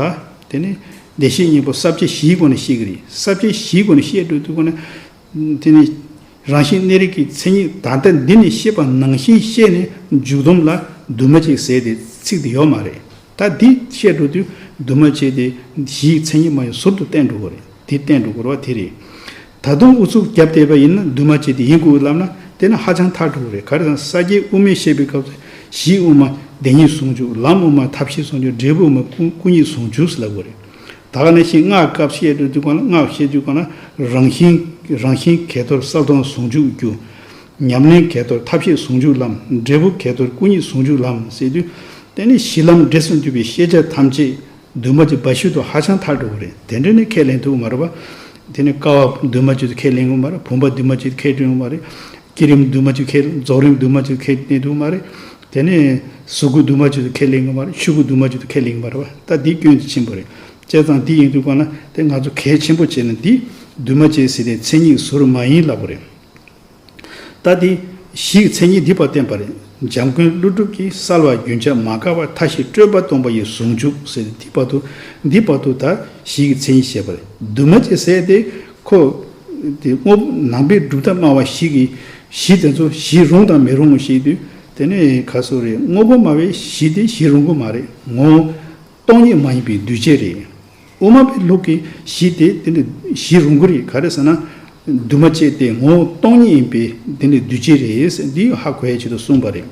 དེ་ནི་བདེ་གཤེགས་སྙིང་པོ་ས་བཅད་བཞིའི་སྒོ་ནས་བཤད་ཀྱི་རེད། ས་བཅད་བཞིའི་སྒོ་ནས་བཤད་འགྲོ་དུས་སྒོ་ནས། དེ་ནི་རང་བཞིན་གནས་རིགས་ཀྱི་མཚན་ཉིད་ད་ལྟ་འདི་ནས་བཤད་པ་ནང་བཞིན་བཤད་ནས་མཇུག་སྡོམ་ལ་འདུས་མ་བྱས་ཟེར་ཏེ་ཚིག་དེ་ཡོད་མ་རེད། ད་འདི་བཤད་འགྲོ་དུས་འདུས་མ་བྱས་ཏེ་གཞིའི་མཚན་ཉིད་མ་ཡིན་ཟུར་དུ་བསྟན་འགྲོ་གི་རེད། དེ་བསྟན་འགྲོ་གི་རེད་བ། དེ་རེད། ད་དུང་ཨུ་ཚུགས་བརྒྱབ་བསྡད་པ་ཡིན་ན་འདུས་མ་བྱས་ཏེ་ཡིན་དགོས་ལབ་ན་དེ་ནི་ཧ་ཅང་ཐལ་འགྲོ་གི་རེད། ག་རེ་ཟེར་ན་ས་སྐྱའི་དབུ་མའི་བཤད་པའི་སྐབས་སུ་གཞི་དབུ་མ་བདེན་གཉིས་ཟུང་འཇུག་ལམ་དབུ་མ་ཐབས་ཤེས་ཟུང་འཇུག་འབྲས་བུ་དབུ་མ་ཀུན་ཀུན་ཉིད་ཟུང་འཇུག་ཟེར་ལབ་དགོས་རེད། ད་ག་ནང་བཞིན་སྔགས་སྐབས་བཤད་དུས་དུས་གང་ལ་སྔགས་བཤད་དུས་གང་ལ་རང་བཞིན་རང་བཞིན་གས་གཏོར་གསལ་སྟོང་ཟུང་འཇུག་རྒྱུ། ཉམས་ལེན་གས་གཏོར་ཐབས་ཤེས་ཟུང་འཇུག་ལམ། འབྲས་བུ་གས་གཏོར་ཀུན་ཉིད་ཟུང་འཇུག་ལམ་ཟེར་དུས། དེ་ནི་གཞི་ལམ་འབྲས་སུ་འདུས་པའི་ཤེས་བྱ་ཐམས་ཅད་འདུས་མ་བྱས་འབའ་ཞིག་ཏུ་ཧ་ཅང་ཐལ་འགྲོ་གི་རེད། དེ་འདྲ་ནི་ཁས་ལེན་ཐུབ་མ་རེད་པ། དེ་ནི་ཀ་བ་འདུས་མ་བྱས་ཏེ་ཁས་ལེན་དགོས་མ་རེད། བུམ་པ་འདུས་མ་བྱས་ཏེ་ཁས་ལེན་དགོས་མ་རེད། བསྐྱེད་རིམ་འདུས་མ་བྱས་ཁས་རྫོགས་རིམ་འདུས་མ་བྱས་ཁས་ལེན་དགོས་མ་རེད། དེ་ནས་གཟུགས་སྐུ་འདུས་མ་བྱས་ཏེ་ཁས་ལེན་དགོས་མ་རེད། ཆོས་སྐུ་འདུས་མ་བྱས་ཏེ་ཁས་ལེན་དགོས་མ་རེད་པ། ད་འདི་སྐྱོན་དེ་ཆེན་པོ་རེད། བྱས་ཙང་འདི་ཡིན་དུས་གང་ལ་དེ་ང་ཚོ་གལ་ཆེན་པོ་བྱས་ནས་འདི་ འདུས་མ་བྱས་ཟེར་ཏེ་མཚན་ཉིད་ཟུར་མ་ཡིན་ལབ་པ་རེད། ད་དེ་གཞི་གི་མཚན་ཉིད་འདི་པར་བསྟན་པ་རེད། འཇམ་མགོན་ཀླུ་སྒྲུབ་ཀྱིས་གསལ་བ་རྒྱུན་ཆགས་མ་འགགས་པ་མཐའ་བཞི་སྤྲོས་པ་སྟོང་པ་ཡི་ཟུང་འཇུག་ཟེར་ཏེ་འདི་བར་དུ་འདི་བར་དུ་ད་གཞི་གི་མཚན་ཉིད་བཤད་པ་རེད། འདུས་མ་བྱས་ཟེར་ཏེ་ཁོ་དེ་དངོས་པོ་ནང་པའི་སྒྲུབ་ཐབས་སྨྲ་བ་ཞིག་གིས་གཞི་དེ་ཚོ་གཞི་རུང་དང་མི་རུང་ཞེས་དུས་དེ་ནས་ག་སོ་རེད། དངོས་པོ་སྨྲ་བའི་གཞི་དེ་གཞི་རུང་གི་མ་རེད། ངོ་བོ་སྟོང་ཉིད་མ་ཡིན་པའི་འདུས་བྱས་རེད། དབུ་མ་པའི་ལུགས་ཀྱི་གཞི་དེ་དེ་ནི་གཞི་རུང་གི་རེད། ག་རེ་ཟེར་ན། འདུས་མ་བྱས་དེ་ངོ་བོ་སྟོང་ཉིད་ཡིན་པས་དེ་ནི་འདུས་བྱས་རེད་ཟེར་འདི་ཧ་གོ་ཡའི་ཆེད་དུ་གསུངས་པ་རེད།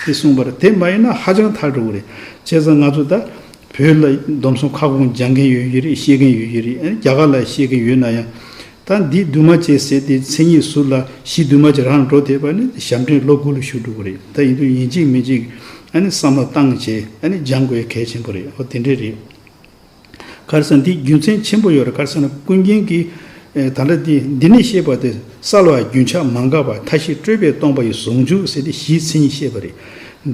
དེ་གསུངས་པ་རེད། དེ་མ་ཡིན་ན་ཧ་ཅང་ཐལ་འགྲོ་གི་རེད། བྱས་ཙང་ང་ཚོ་ད་བོད་ལ་སྡོམ་གསུམ་ཁ་སྐོང་སྦྱང་མཁན་ཡོད་ཀྱི་རེད། ཤེས་མཁན་ཡོད་ཀྱི་རེད། རྒྱ་གར་ལ་ཤེས་མཁན་ཡོད་ན་ཡང་། ད་འདི་འདུས་མ་བྱས་ཟེར་དེ་མཚན་ཉིད་ཟུར་ལ་གཞི་འདུས་མ་བྱས་རང་འགྲོ་བསྡད་པ་ནི་ཞབས་འདྲེན་ལོ་དགུ་ལ་བཞུགས་འགྲོ་གི་རེད། ད་ཡིན་དུས་ཡིན་གཅིག་མིན་གཅིག་ཨ་ནི་བསམ་བློ་བཏང་བྱས་ཨ་ནི་སྦྱང་དགོས་གལ་ཆེན་པོ་རེད། ཨོ་དེ་འདྲས་རེད། ག་རེ་ཟེར་ན་འདི་རྒྱུ་མཚན་ཆེན་པོ་ཡོད་རེད། ག་རེ་ཟེར་ན་ཀུན་མཁྱེན་གྱིས་ད་ལྟ་འདི་འདི་ནས་བཤད་པ་དེ་གསལ་བ་རྒྱུན་ཆགས་མ་འགགས་པ་མཐའ་བཞི་སྤྲོས་པས་སྟོང་པ་ཡི་ཟུང་འཇུག་ཟེར་ཏེ་གཞིའི་མཚན་ཉིད་བཤད་པ་རེད།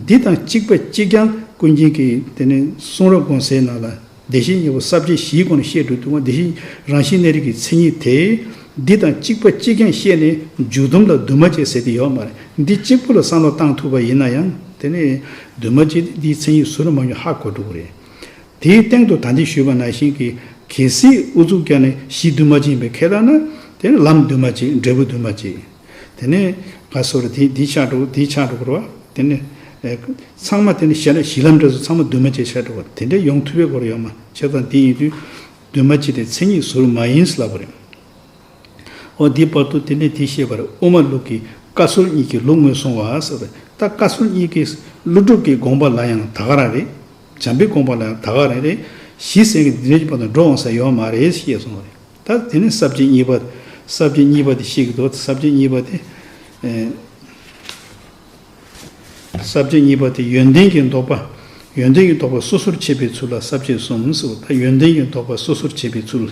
འདི་དང་གཅིག་པ་གཅིག་རྐྱང་ཀུན་མཁྱེན་གྱིས་དེ་ནས་གསུང་རབ་དགོངས་གསལ་ནང་ལ་བདེ་གཤེགས་སྙིང་པོ་ས་བཅད་བཞིའི་སྒོ་ནས་བཤད་འགྲོ་དུས་ང་བདེ་གཤེགས་རང་བཞིན་གནས་རིགས་ཀྱི་མཚན་ཉིད་དེ་འདི་དང་གཅིག་པ་གཅིག་རྐྱང་བཤད་ནས་མཇུག་སྡོམ་ལ་འདུས་མ་བྱས་ཟེར་ཏེ་ཡོད་མ་རེད། འདི་གཅིག་པུ་ལ་བསམ་བློ་བཏང་ཐུབ་པ་ཡིན་ན་ཡང་དེ་ནས་འདུས་མ་བྱས་དེ་འདིའི་མཚན་ཉིད་ཟུར་མ་ཡོང་ཧ་གོ་འགྲོ་གི་རེད། དེའི་སྟེང་དུ་ད་འདི་ཞུས་པ་ནང་བཞིན་གྱི་གལ་སྲིད་ཨུ་ཚུགས་བརྒྱབ་ནས་གཞི་འདུས་མ་བྱས་ཡིན་པའི་ཁས་ལེན་ན་དེ་ནི་ལམ་འདུས་མ་བྱས། འབྲས་བུ་འདུས་མ་བྱས། དེ་ནས་ང་སོར་དེ་འདི་ཆགས་འགྲོ་འདི་ཆགས་འགྲོ་གི་རེད་བ། དེ་ནས་ཚང་མ་དེ་ནི་བཤད་ན་གཞི་ལམ་འབྲས་བུ་ཚང་མ་འདུས་མ་བྱས་ཆགས་འགྲོ་བ་དེ་འདྲ་ཡོང་ཐུབ་པའི་སྐོར་ཡོད་མ་བྱས་ཙང་དེ་ཡིན་དུས་འདུས་མ་བྱས་དེ་མཚན་ཉིད་ཟུར་མ་ཡིན་ལབ་པ་རེད། འོ་འདི་བར་དུ་དེ་ནས་དེ་བཤད་པར་དབུ་མ་ལུགས་ཀྱི་བཀའ་ཟུར་གཉིས་ཀྱི་ལུགས་ངོས་བཟུང་བ་ཟེར་བས་ད་བཀའ་ཟུར་གཉིས་ཀྱི་ཀླུ་སྒྲུབ་ཀྱི་དགོངས་པ་ལ་ཡང་ད་ག་རང་རེད། བྱམས་པའི་དགོངས་པ་ལ་ཡང་ད་ག་རང་རེད། གཞི་ཟེར་གྱི་འདི་འདྲའི་བར་དུ་འགྲོ་འོང་ས་ཡོད་མ་རེད་ཞེས་གསུངས་པ་རེད། ད་དེ་ནས་ས་བཅད་གཉིས་པ། ས་བཅད་གཉིས་པ་དེ་བཤད་ཀྱི་འདུག་ས་བཅད་གཉིས་པ་དེ། ས་བཅད་གཉིས་པ་དེ་ཡོན་ཏན་གྱི་ལྡོག་པ། ཡོན་ཏན་གྱི་ལྡོག་པ་སོ་སོར་ཕྱེ་བའི་ཚུལ་ལ་ས་བཅད་གསུམ་ཟེར་བ་ད་ཡོན་ཏན་གྱི་ལྡོག་པ་སོ་སོར་ཕྱེ་བའི་ཚུལ།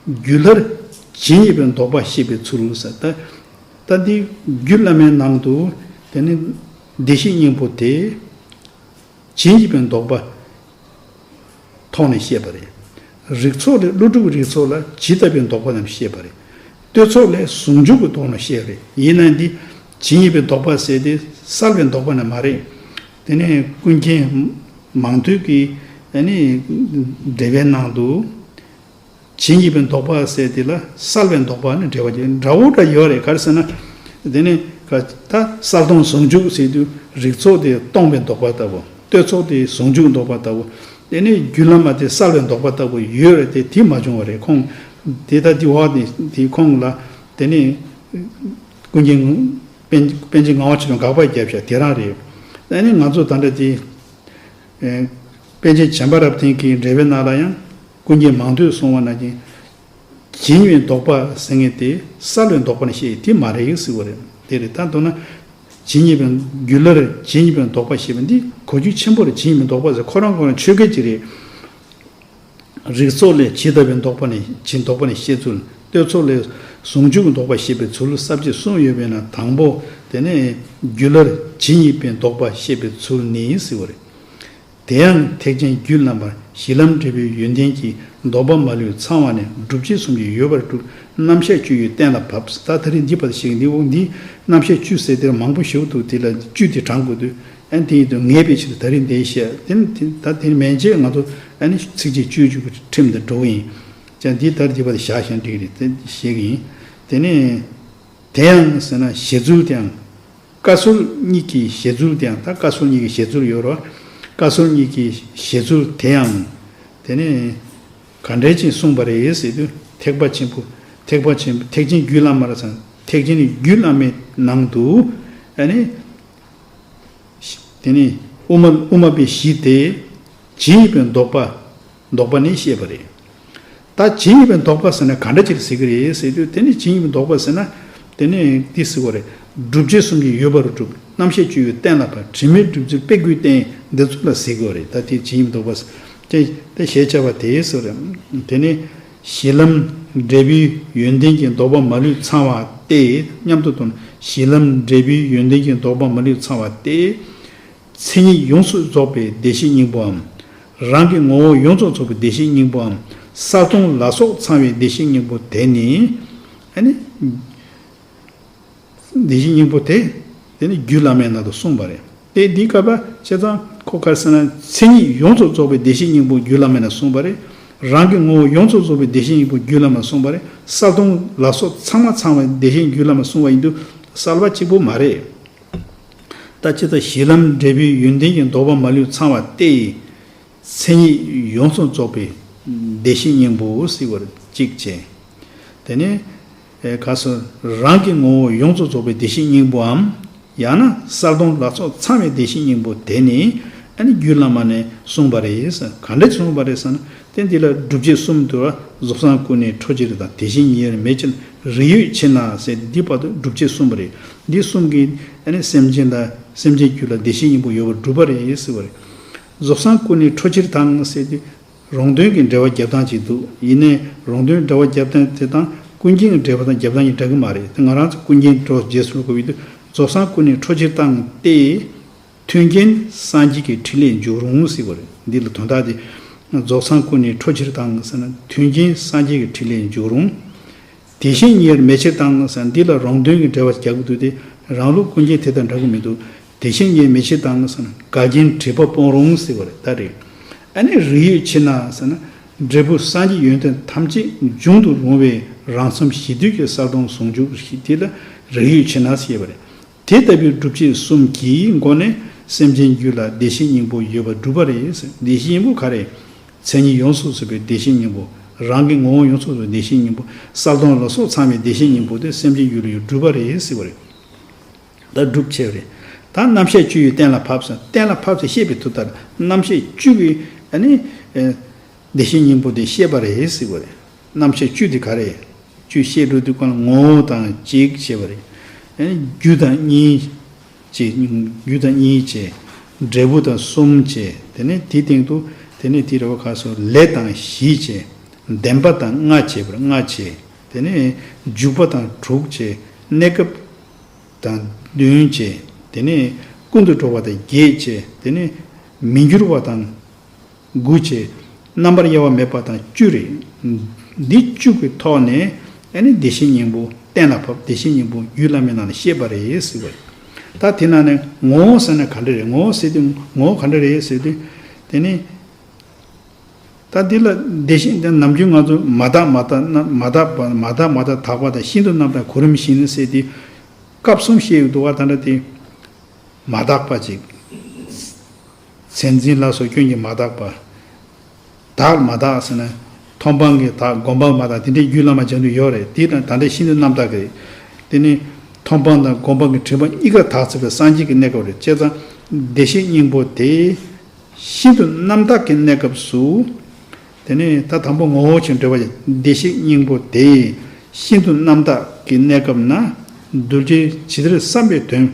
རྒྱུད་བླར་ཇི་སྙེད་པའི་ལྡོག་པ་བཤད་པའི་ཚུལ་ཟེར་ད། ད་འདི་རྒྱུད་བླ་མའི་ནང་དུ་དེ་ནི་བདེ་གཤེགས་སྙིང་པོ་དེ། ཇི་སྙེད་པའི་ལྡོག་པ་ཐོག་ནས་བཤད་པ་རེད། རིགས་ཚོགས་ལས་ཀླུ་སྒྲུབ་རིགས་ཚོགས་ལ་ཇི་ལྟ་བུའི་ལྡོག་པ་རྣམས་བཤད་པ་རེད། བསྟོད་ཚོགས་ལས་ཟུང་འཇུག་གི་ལྡོག་ནས་བཤད་པ་རེད། ཡིན་ན་འདི་ཇི་སྙེད་པའི་ལྡོག་པ་ཟེར་ཏེ་གསལ་བའི་ལྡོག་པ་ནི་མ་རེད། དེ་ནས་ཀུན་མཁྱེན་མང་ཐོས་ཀྱིས་ཨ་ནི་འགྲེལ་པའི་ནང་དུ། ཇི་སྙེད་པའི་ལྡོག་པ་ཟེར་དེ་ལ་གསལ་བའི་ལྡོག་པ་ནི་འགྲེལ་པ་ཅིག་འདྲ་བོ་འདྲ་ཡོད་རེད། ག་རེ་ཟེར་ན། དེ་ནི་ད་གསལ་སྟོང་ཟུང་འཇུག་ཟེར་དུས་རིགས་ཚོགས་དེ་སྟོང་པའི་ལྡོག་པ་ལྟ་བུ། བསྟོད་ཚོགས་དེ་ཟུང་འཇུག་ལྡོག་པ་ལྟ་བུ། དེ་ནི་རྒྱུད་བླ་མ་དེ་གསལ་བའི་ལྡོག་པ་ལྟ་བུ་ཡོད་རེད་དེ་དེ་མ་བྱུང་བ་རེད། ཁོང་དེ་ད་དེ་འོག་དེ་དེ་ཁོང་ལ་དེ་ནི་ཀུན་མཁྱེན་པཎ་པཎ་ཆེན་ངག་དབང་ཆོས་དང་དགག་པ་བརྒྱབ་བཞག་དེ་རང་རེད། དེ་ནི་ང་ཚོ་ད་ལྟ་དེ་པཎ་ཆེན་བྱམས་པ་རབ་བརྟན་གྱི་འགྲེལ་པའི་ནང་ལ་ཡང་། ཀུན་མཁྱེན་མང་ཐོས་གསུང་བ་ན་ཅིང་། ཇི་སྙེད་པའི་ལྡོག་པ་ཟེར་མཁན་དེ་གསལ་བའི་ལྡོག་པ་ནས་བཤད་དེ་མ་རེད་ཟེར་བ་རེད། དེ་རེད་ད་མདོར་ན། ཇི་སྙེད་པའི་རྒྱུད་བླར་ཇི་སྙེད་པའི་ལྡོག་པ་ཞེས་པ་འདི་གོ་རྒྱུ་ཆེན་པོ་རེད། ཇི་སྙེད་པའི་ལྡོག་པ་ཟེར་ཁོ་རང་ཁོ་རང་ཆོས་སྐད་ཅིག་རེད། རིགས་ཚོགས་ལས་ཇི་ལྟ་བུའི་ལྡོག་པ་ནས་ཇི་ལྡོག་པ་ནས་བཤད་ཚུལ། བསྟོད་ཚོགས་ལས་ཟུང་འཇུག་གི་ལྡོག་པ་བཤད་པའི་ཚུལ་ས་བཅད་གསུམ་ཡོད་པས་ན་དང་པོ་དེ་ནས་རྒྱུད་བླར་ཇི་སྙེད་པའི་ལྡོག་པ་བཤད་པའི་ཚུལ་ནི་ཟེར་བ་རེད། དེ་ཡང་ཐེག་ཆེན་རྒྱུད་བླ་མར་གཞི་ལམ་འབྲས་བུའི་ཡོན་ཏན་གྱི་ལྡོག་པ་མ་ལུས་ཚང་བ་ནས་སྒྲུབ་བྱེད་གསུམ་གྱི་ཡོད་པར་གྲུབ། རྣམ་གཞག་བཅུ་ཡི་གཏན་ལ་ཕབ། ད་ད་རིང་འདི་བར་ཞིག་འདི་འོག་འདི་རྣམ་གཞག་བཅུ་ཟེར་དེར་མང་པོ་ཞིག་འདུག་དེ་ལ་བཅུ་དེ་དྲངས་དགོས་དུས་ཨ་ནི་དེ་ཡིན་དུས་ངེས་པའི་ཕྱིར་ད་རིང་འདི་བཤད་དེ་ནི་ད་དེ་ནི་མན་ཆད་ང་ཚོ་ཨ་ནི་ཚིགས་བཅད་བཅུ་བཅུ་གི་ཁྲིམས་དེ་འགྲོ་གི་ཡིན། ཀྱང་འདི་ལྟར་འདི་བར་བཞག་ཞིང་འགྲིག་རེད་དེ་བཤད་གི་ཡིན། དེ་ནི་དེ་ཡང་ཟེར་ན་བཞེད་ཚུལ་དེའང་། བཀའ་ཟུར་གཉིས་ཀྱི་བཞེད་ཚུལ་དེའང་ད་བཀའ་ཟུར་གཉིས་ཀྱི་བཞེད་ཚུལ་ཡོད་རོ། བཀའ་ཟུར་གཉིས་ཀྱི་བཞེད་ཚུལ་དེའང་། དེ་ནི་ག་འདྲས་ཅིག་གསུངས་པ་རེད་ཟེར་དུས་ཐེག་པ་ཆེན་པོ་ཐེག་པ་ཆེན་པོ་ཐེག་ཆེན་རྒྱུད་བླ་མར་ཚང་ཐེག་ཆེན་རྒྱུད་བླ་མའི་ནང་དུ་ཨ་ནི། དེ་ནི་དབུ་མ་དབུ་མ་པའི་གཞི་དེ་ཇི་སྙེད་པའི་ལྡོག་པ་ལྡོག་པ་ནས་བཤད་པ་རེད། ད་ཇི་སྙེད་པའི་ལྡོག་པ་ཟེར་ན་ག་འདྲ་ཅིག་ཟེར་གི་རེད་ཟེར་དུས་དེ་ནི་ཇི་སྙེད་པའི་ལྡོག་པ་ཟེར་ན་དེ་ནི་འདི་ཟེར་གི་རེད། སྒྲུབ་བྱེད་གསུམ་གྱི་ཡོད་པར་གྲུབ། རྣམ་གཞག་བཅུ་ཡི་གཏན་ལ་ཕབ། དྲི་མེད་སྒྲུབ་ཚུལ་དཔེ་དགུའི་བསྟན་འདི་ཚོ་ལ་ཟེར་གི་རེད། ད་དེ་ཇི་སྙེད་པའི་ལྡོག་པ་ཟེར་དེ་དེ་ཞེས་བྱ་བ་དེ་ཟེར་གི་རེད། དེ་ནི། གཞི་ལམ་འབྲས་བུའི་ཡོན་ཏན་གྱི་ལྡོག་པ་མ་ལུས་ཚང་བ་སྟེ་སྙམ་དུ་དོན། གཞི་ལམ་འབྲས་བུའི་ཡོན་ཏན་གྱི་ལྡོག་པ་མ་ལུས་ཚང་བ་སྟེ། མཚན་ཉིད་ཡོངས་སུ་རྫོགས་པའི་བདེ་གཤེགས་སྙིང་པོའམ། རང་གི་ངོ་བོ་ཡོངས་སུ་རྫོགས་པའི་བདེ་གཤེགས་སྙིང་པོའམ། གསལ་སྟོང་ལ་སོགས་ཚང་བའི་བདེ་གཤེགས་སྙིང་པོ་དེ་ནི། ཨ་ནི། བདེ་གཤེགས་སྙིང་པོ་དེ། དེ་ནི་རྒྱུད་བླ་མའི་ནང་དུ་གསུངས་པ་རེད། དེ་འདི་སྐབས་བྱས་ཙང་ཁོ་ག་རེ་ཟེར་ན། མཚན་ཉིད་ཡོངས་སུ་རྫོགས་པའི་བདེ་གཤེགས་སྙིང་པོ་རྒྱུད་བླ་མའི་ནང་གསུངས་པ་རེད། རང་གི་ངོ་བོ་ཡོངས་སུ་རྫོགས་པའི་བདེ་གཤེགས་སྙིང་པོ་རྒྱུད་བླ་མ་གསུངས་པ་རེད། གསལ་སྟོང་ལ་སོགས་ཚང་མ་ཚང་བའི་བདེ་གཤེགས་རྒྱུད་བླ་མ་གསུངས་པ་ཡིན་དུས་གསལ་བ་གཅིག་པུ་མ་རེད། ད་ཅི་ལྟར་གཞི་ལམ་འབྲས་བུའི་ཡོན་ཏན་གྱི་ལྡོག་པ་མ་ལུས་ཚང་བ་སྟེ། མཚན་ཉིད་ཡོངས་སུ་རྫོགས་པའི་བདེ་གཤེགས་སྙིང་པོ་ཟེར་བར་གཅིག་བྱས། དེ་ནས་ག་སོ། རང་གི་ངོ་བོ་ཡོངས་སུ་རྫོགས་པའི་བདེ་གཤེགས་སྙིང་པོའམ། ཡང་ན་གསལ་སྟོང་ལ་སོགས་ཚང་བའི་བདེ་གཤེགས་སྙིང་པོ་དེ་ནི་ཨ་ནི་རྒྱུད་བླ་མ་ནས་གསུངས་པ་རེད། ག་འདྲ་གསུངས་པ་རེད་ཟེར་ན། དེ་འདི་ལ་སྒྲུབ་བྱེད་གསུམ་དུ་བ། རྫོགས་སངས་སྐུ་ནི་འཕྲོ་ཕྱིར་དང་། དེ་བཞིན་ཉིད་ཡོད་མེད་ཕྱིར། རིགས་ཡོད་ཕྱིར་ན་ཟེར་འདི་བར་དུ་སྒྲུབ་བྱེད་གསུམ་པ་རེད། འདི་གསུམ་གྱིས་ཨ་ནི་སེམས་ཅན་དང་སེམས་ཅན་རྒྱུད་ལ་བདེ་གཤེགས་སྙིང་པོ་ཡོད་པར་སྒྲུབ་པ་རེད་ཟེར་བ་རེད། རྫོགས་སངས་སྐུ་ནི་འཕྲོ་ཕྱིར་དང་ཟེར་དུས། རང་དོན་གྱི་འབྲེལ་བ་རྒྱབ་སྟངས་ཅིག་འདུག་ཡིན་ནའི་རང་དོན་འབྲེལ་བ་རྒྱབ་སྟངས་དེ་དང་ཀུན་མཁྱེན་གྱི་འབྲེལ་བ་དང་རྒྱབ་སྟངས་ཀྱི་འདྲ་གི་མ་རེད། དེ་ང་རང་ཚོ་ཀུན་མཁྱེན་འགྲོ་རྗེས་སུ་ལུག་པའི་དུས་རྫོགས་སངས་སྐུ་ནི་འཕྲོ་ཕྱིར་དང་སྟེ། མཐུན་རྐྱེན་སངས་རྒྱས་ཀྱི་ཕྲིན་ལས་འཇུག་རུང་ཟེར་བ་རེད། འདི་ལ་དོན་དག་དེ། རྫོགས་སངས་སྐུ་ནི་འཕྲོ་ཕྱིར་དང་ཟེར་ན་མཐུན་རྐྱེན་སངས་རྒྱས་ཀྱི་ཕྲིན་ལས་འཇུག་རུང་། དེ་བཞིན་ཉིད་ཡོད་མེད་ཕྱིར་དང་ཟེར་ན་འདི་ལ་རང་དོན་གྱི་འབྲེལ་བ་རྒྱག་གི་འདུག་སྟེ། རང་ལུགས་ཀུན་མཁྱེན་དེ་དང་འདྲ་གི་མི་འདུག་དེ་བཞིན་ཉིད་ཡོད་མེད་ཕྱིར་དང་ཟེར་ན་འགལ་རྐྱེན་སྒྲིབ་པ་སྤོང་རུང་ཟེར་བ་རེད། ད་རེད། ཨ་ནི་རིགས་ཡོད་ཕྱིར་ན་ཟེར་ན་འབྲས་བུ་སངས་རྒྱས་ཡོན་ཏན་ཐམས་ཅད་འབྱུང་དུ་རུང་བའི་རང་མཚམས་གཞི་དུས་ཀྱི་གསལ་སྟོང་ཟུང་འཇུག་ཞེས་དེ་ལ་རིགས་ཡོད་ཕྱིར་ན་ཟེར་བ་རེད། དེ་ལྟ་བུའི་སྒྲུབ་བྱེད་གསུམ་གྱི་སྒོ་ནས་སེམས་ཅན་རྒྱུད་ལ་བདེ་གཤེགས་སྙིང་པོ་ཡོད་པར་སྒྲུབ་པ་རེད། བདེ་གཤེགས་སྙིང་པོ་ག་རེ། མཚན་ཉིད་ཡོངས་སུ་རྫོགས་པའི་བདེ་གཤེགས་སྙིང་པོ། རང་གི་ངོ་བོ་ཡོངས་སུ་རྫོགས་པའི་བདེ་གཤེགས་སྙིང་པོ། གསལ་སྟོང་ལ་སོགས་ཚང་བའི་བདེ་གཤེགས་སྙིང་པོ་དེ་སེམས་ཅན་རྒྱུད་ལ་ཡོད་སྒྲུབ་པ་རེད་ཟེར་བ་རེད། ད་སྒྲུབ་བྱེད་རེད། ད་རྣམ་བཤད་བཅུ་ཡིས་གཏན་ལ་ཕབ་ཟེར། གཏན་ལ་ཕབ་ཟེར་བཤད་པའི་དུས་ལྟར་རྣམ་བཤད་བཅུ་གིས་ཨ་ནི། བདེ་གཤེགས་སྙིང་པོ་དེ་བཤད་པ་རེད་ཟེར་བ་རེད། རྣམ་བཤད་བཅུ་དེ་ག་རེ། བཅུ་བཤད་འགྲོ་དུས་གང་ལ་ངོ་བོ་དང་གཅིག་བྱས་པ་རེད། རྒྱུ་དང་གཉིས་བྱས། རྒྱུ་དང་གཉིས་བྱས། འབྲས་བུ་དང་གསུམ་བྱས། དེ་ནས་དེའི་སྟེང་དུ། དེ་ནས་དེའི་རེ་བ་ག་སོ་ལས་དང་བཞི་བྱས། བདེན་པ་དང་ལྔ་བྱས་པར་ལྔ་བྱས། དེ་ནས་འཇུག་པ་དང་དྲུག་བྱས། གནས་སྐབས་དང་བདུན་བྱས། དེ་ནས་ཀུན་ཏུ་གྲོལ་བ་དང་བརྒྱད་བྱས། དེ་ནས་མི་འགྱུར་བ་དང་དགུ་བྱས། རྣམ་པར་དབྱེ་བ་མེད་པ་དང་བཅུ་རེད། འདི་བཅུ་གི་ཐོག་ནས་ཨ་ནི་བདེ་གཤེགས་སྙིང་པོ་གཏན་ལ་ཕབ། བདེ་གཤེགས་སྙིང་པོ་རྒྱུད་བླ་མའི་ནང་ནས་བཤད་པ་རེད་ཟེར་བ་རེད། ད་དེ་ནང་ནས་ངོ་བོ་ཟེར་ན་ག་འདྲ་རེད། ངོ་བོ་ཟེར་དུས་ངོ་བོ་ག་འདྲ་རེད་ཟེར་དུས། དེ་ནི། ད་འདི་ལ་བདེ་གཤེགས་འདི་ནམ་རྒྱུན་ང་ཚོ་མ་དག་མ་དག་ན་མ་དག་པ་མ་དག་མ་དག་དག་པ་དང་ཤིན་ཏུ་རྣམ་དག་གོ་རིམ་བཞིན་ཟེར་ཏེ། སྐབས་གསུམ་བཤད་ཡོད་འདུག་བ། ད་འདྲ་དེ། མ་དག་པ་ཅིག་མཚན་འཛིན་ལ་སོགས་སྐྱོན་གྱིས་མ་དག་པ། དག་མ་དག་ཟེར་ན། མཐོང་སྤང་གིས་དག་སྒོམ་སྤང་མ་དག་དེ་འདྲའི་རྒྱུད་བླ་མ་སྦྱང་དུ་ཡོད་རེད། དེ་དང་ད་ལྟའི་ཤིན་ཏུ་རྣམ་དག་གི་རེད། དེ་ནི། མཐོང་སྤང་དང་སྒོམ་སྤང་གི་དྲི་མ་གཉིས་ཀ་དག་ཚར་བའི་སངས་རྒྱས་ཀྱི་གནས་སྐབས་རེད། བྱས་ཙང་། བདེ་གཤེགས་སྙིང་པོ་དེ། ཤིན་ཏུ་རྣམ་དག་གི་གནས་སྐབས་སུ། དེ་ནས་ད་དང་པོ་ངོ་བོ་ཆེན་འགྲེལ་བ་ཡི་བདེ་གཤེགས་སྙིང་པོ་དེ། ཤིན་ཏུ་རྣམ་དག་གི་གནས་སྐབས་ན། གདུལ་བྱའི་ཇི་ལྟར་བསམ་པའི་དོན་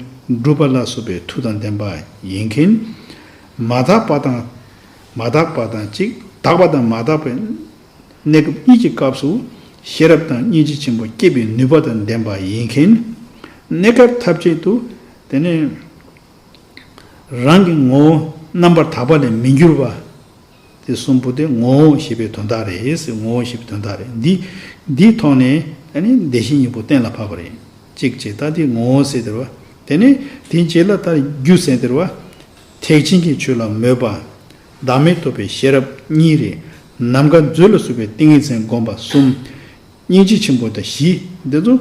འགྲུབ་པ་ལ་སོགས་པའི་མཐུ་དང་ལྡན་པ་ཡིན་མཁན། མ་དག་པ་དང་། མ་དག་པ་དང་གཅིག་དག་པ་དང་མ་དག་པའི་གནས་སྐབས་གཉིས་ཀྱི་སྐབས་སུ། ཤེས་རབ་དང་སྙིང་རྗེ་ཆེན་པོ་སྐྱེད་པའི་ནུས་པ་དང་ལྡན་པ་ཡིན་མཁན། གནས་སྐབས་ཐམས་ཅད་དུ། དེ་ནས། རང་གི་ངོ་བོ་རྣམ་པར་དག་པ་ལས་མི་འགྱུར་བ། དེ་གསུམ་པོ་དེ་ངོ་བོ་ཞེས་པའི་དོན་དག་རེད། ངོ་བོ་ཞེས་པའི་དོན་དག་རེད། འདི། འདིའི་ཐོག་ནས་ཨ་ནི་བདེ་གཤེགས་སྙིང་པོ་གཏན་ལ་ཕབ་པ་རེད། གཅིག་བྱས། ད་དེ་ངོ་བོ་ཟེར་དེ་རེད་བ། དེ་ནས་དེའི་རྗེས་ལ་ད་རྒྱུ་ཟེར་དེ་རེད་བ། ཐེག་ཆེན་གྱི་ཆོས་ལ་མོས་པ། བདག་མེད་རྟོགས་པའི་ཤེས་རབ་གཉིས་རེད། ནམ་མཁའ་མཛོད་ལ་སོགས་པའི་ཏིང་ངེ་འཛིན་བསྒོམ་པ་གསུམ། སྙིང་རྗེ་ཆེན་པོ་དང་བཞི། འདི་ཚོ་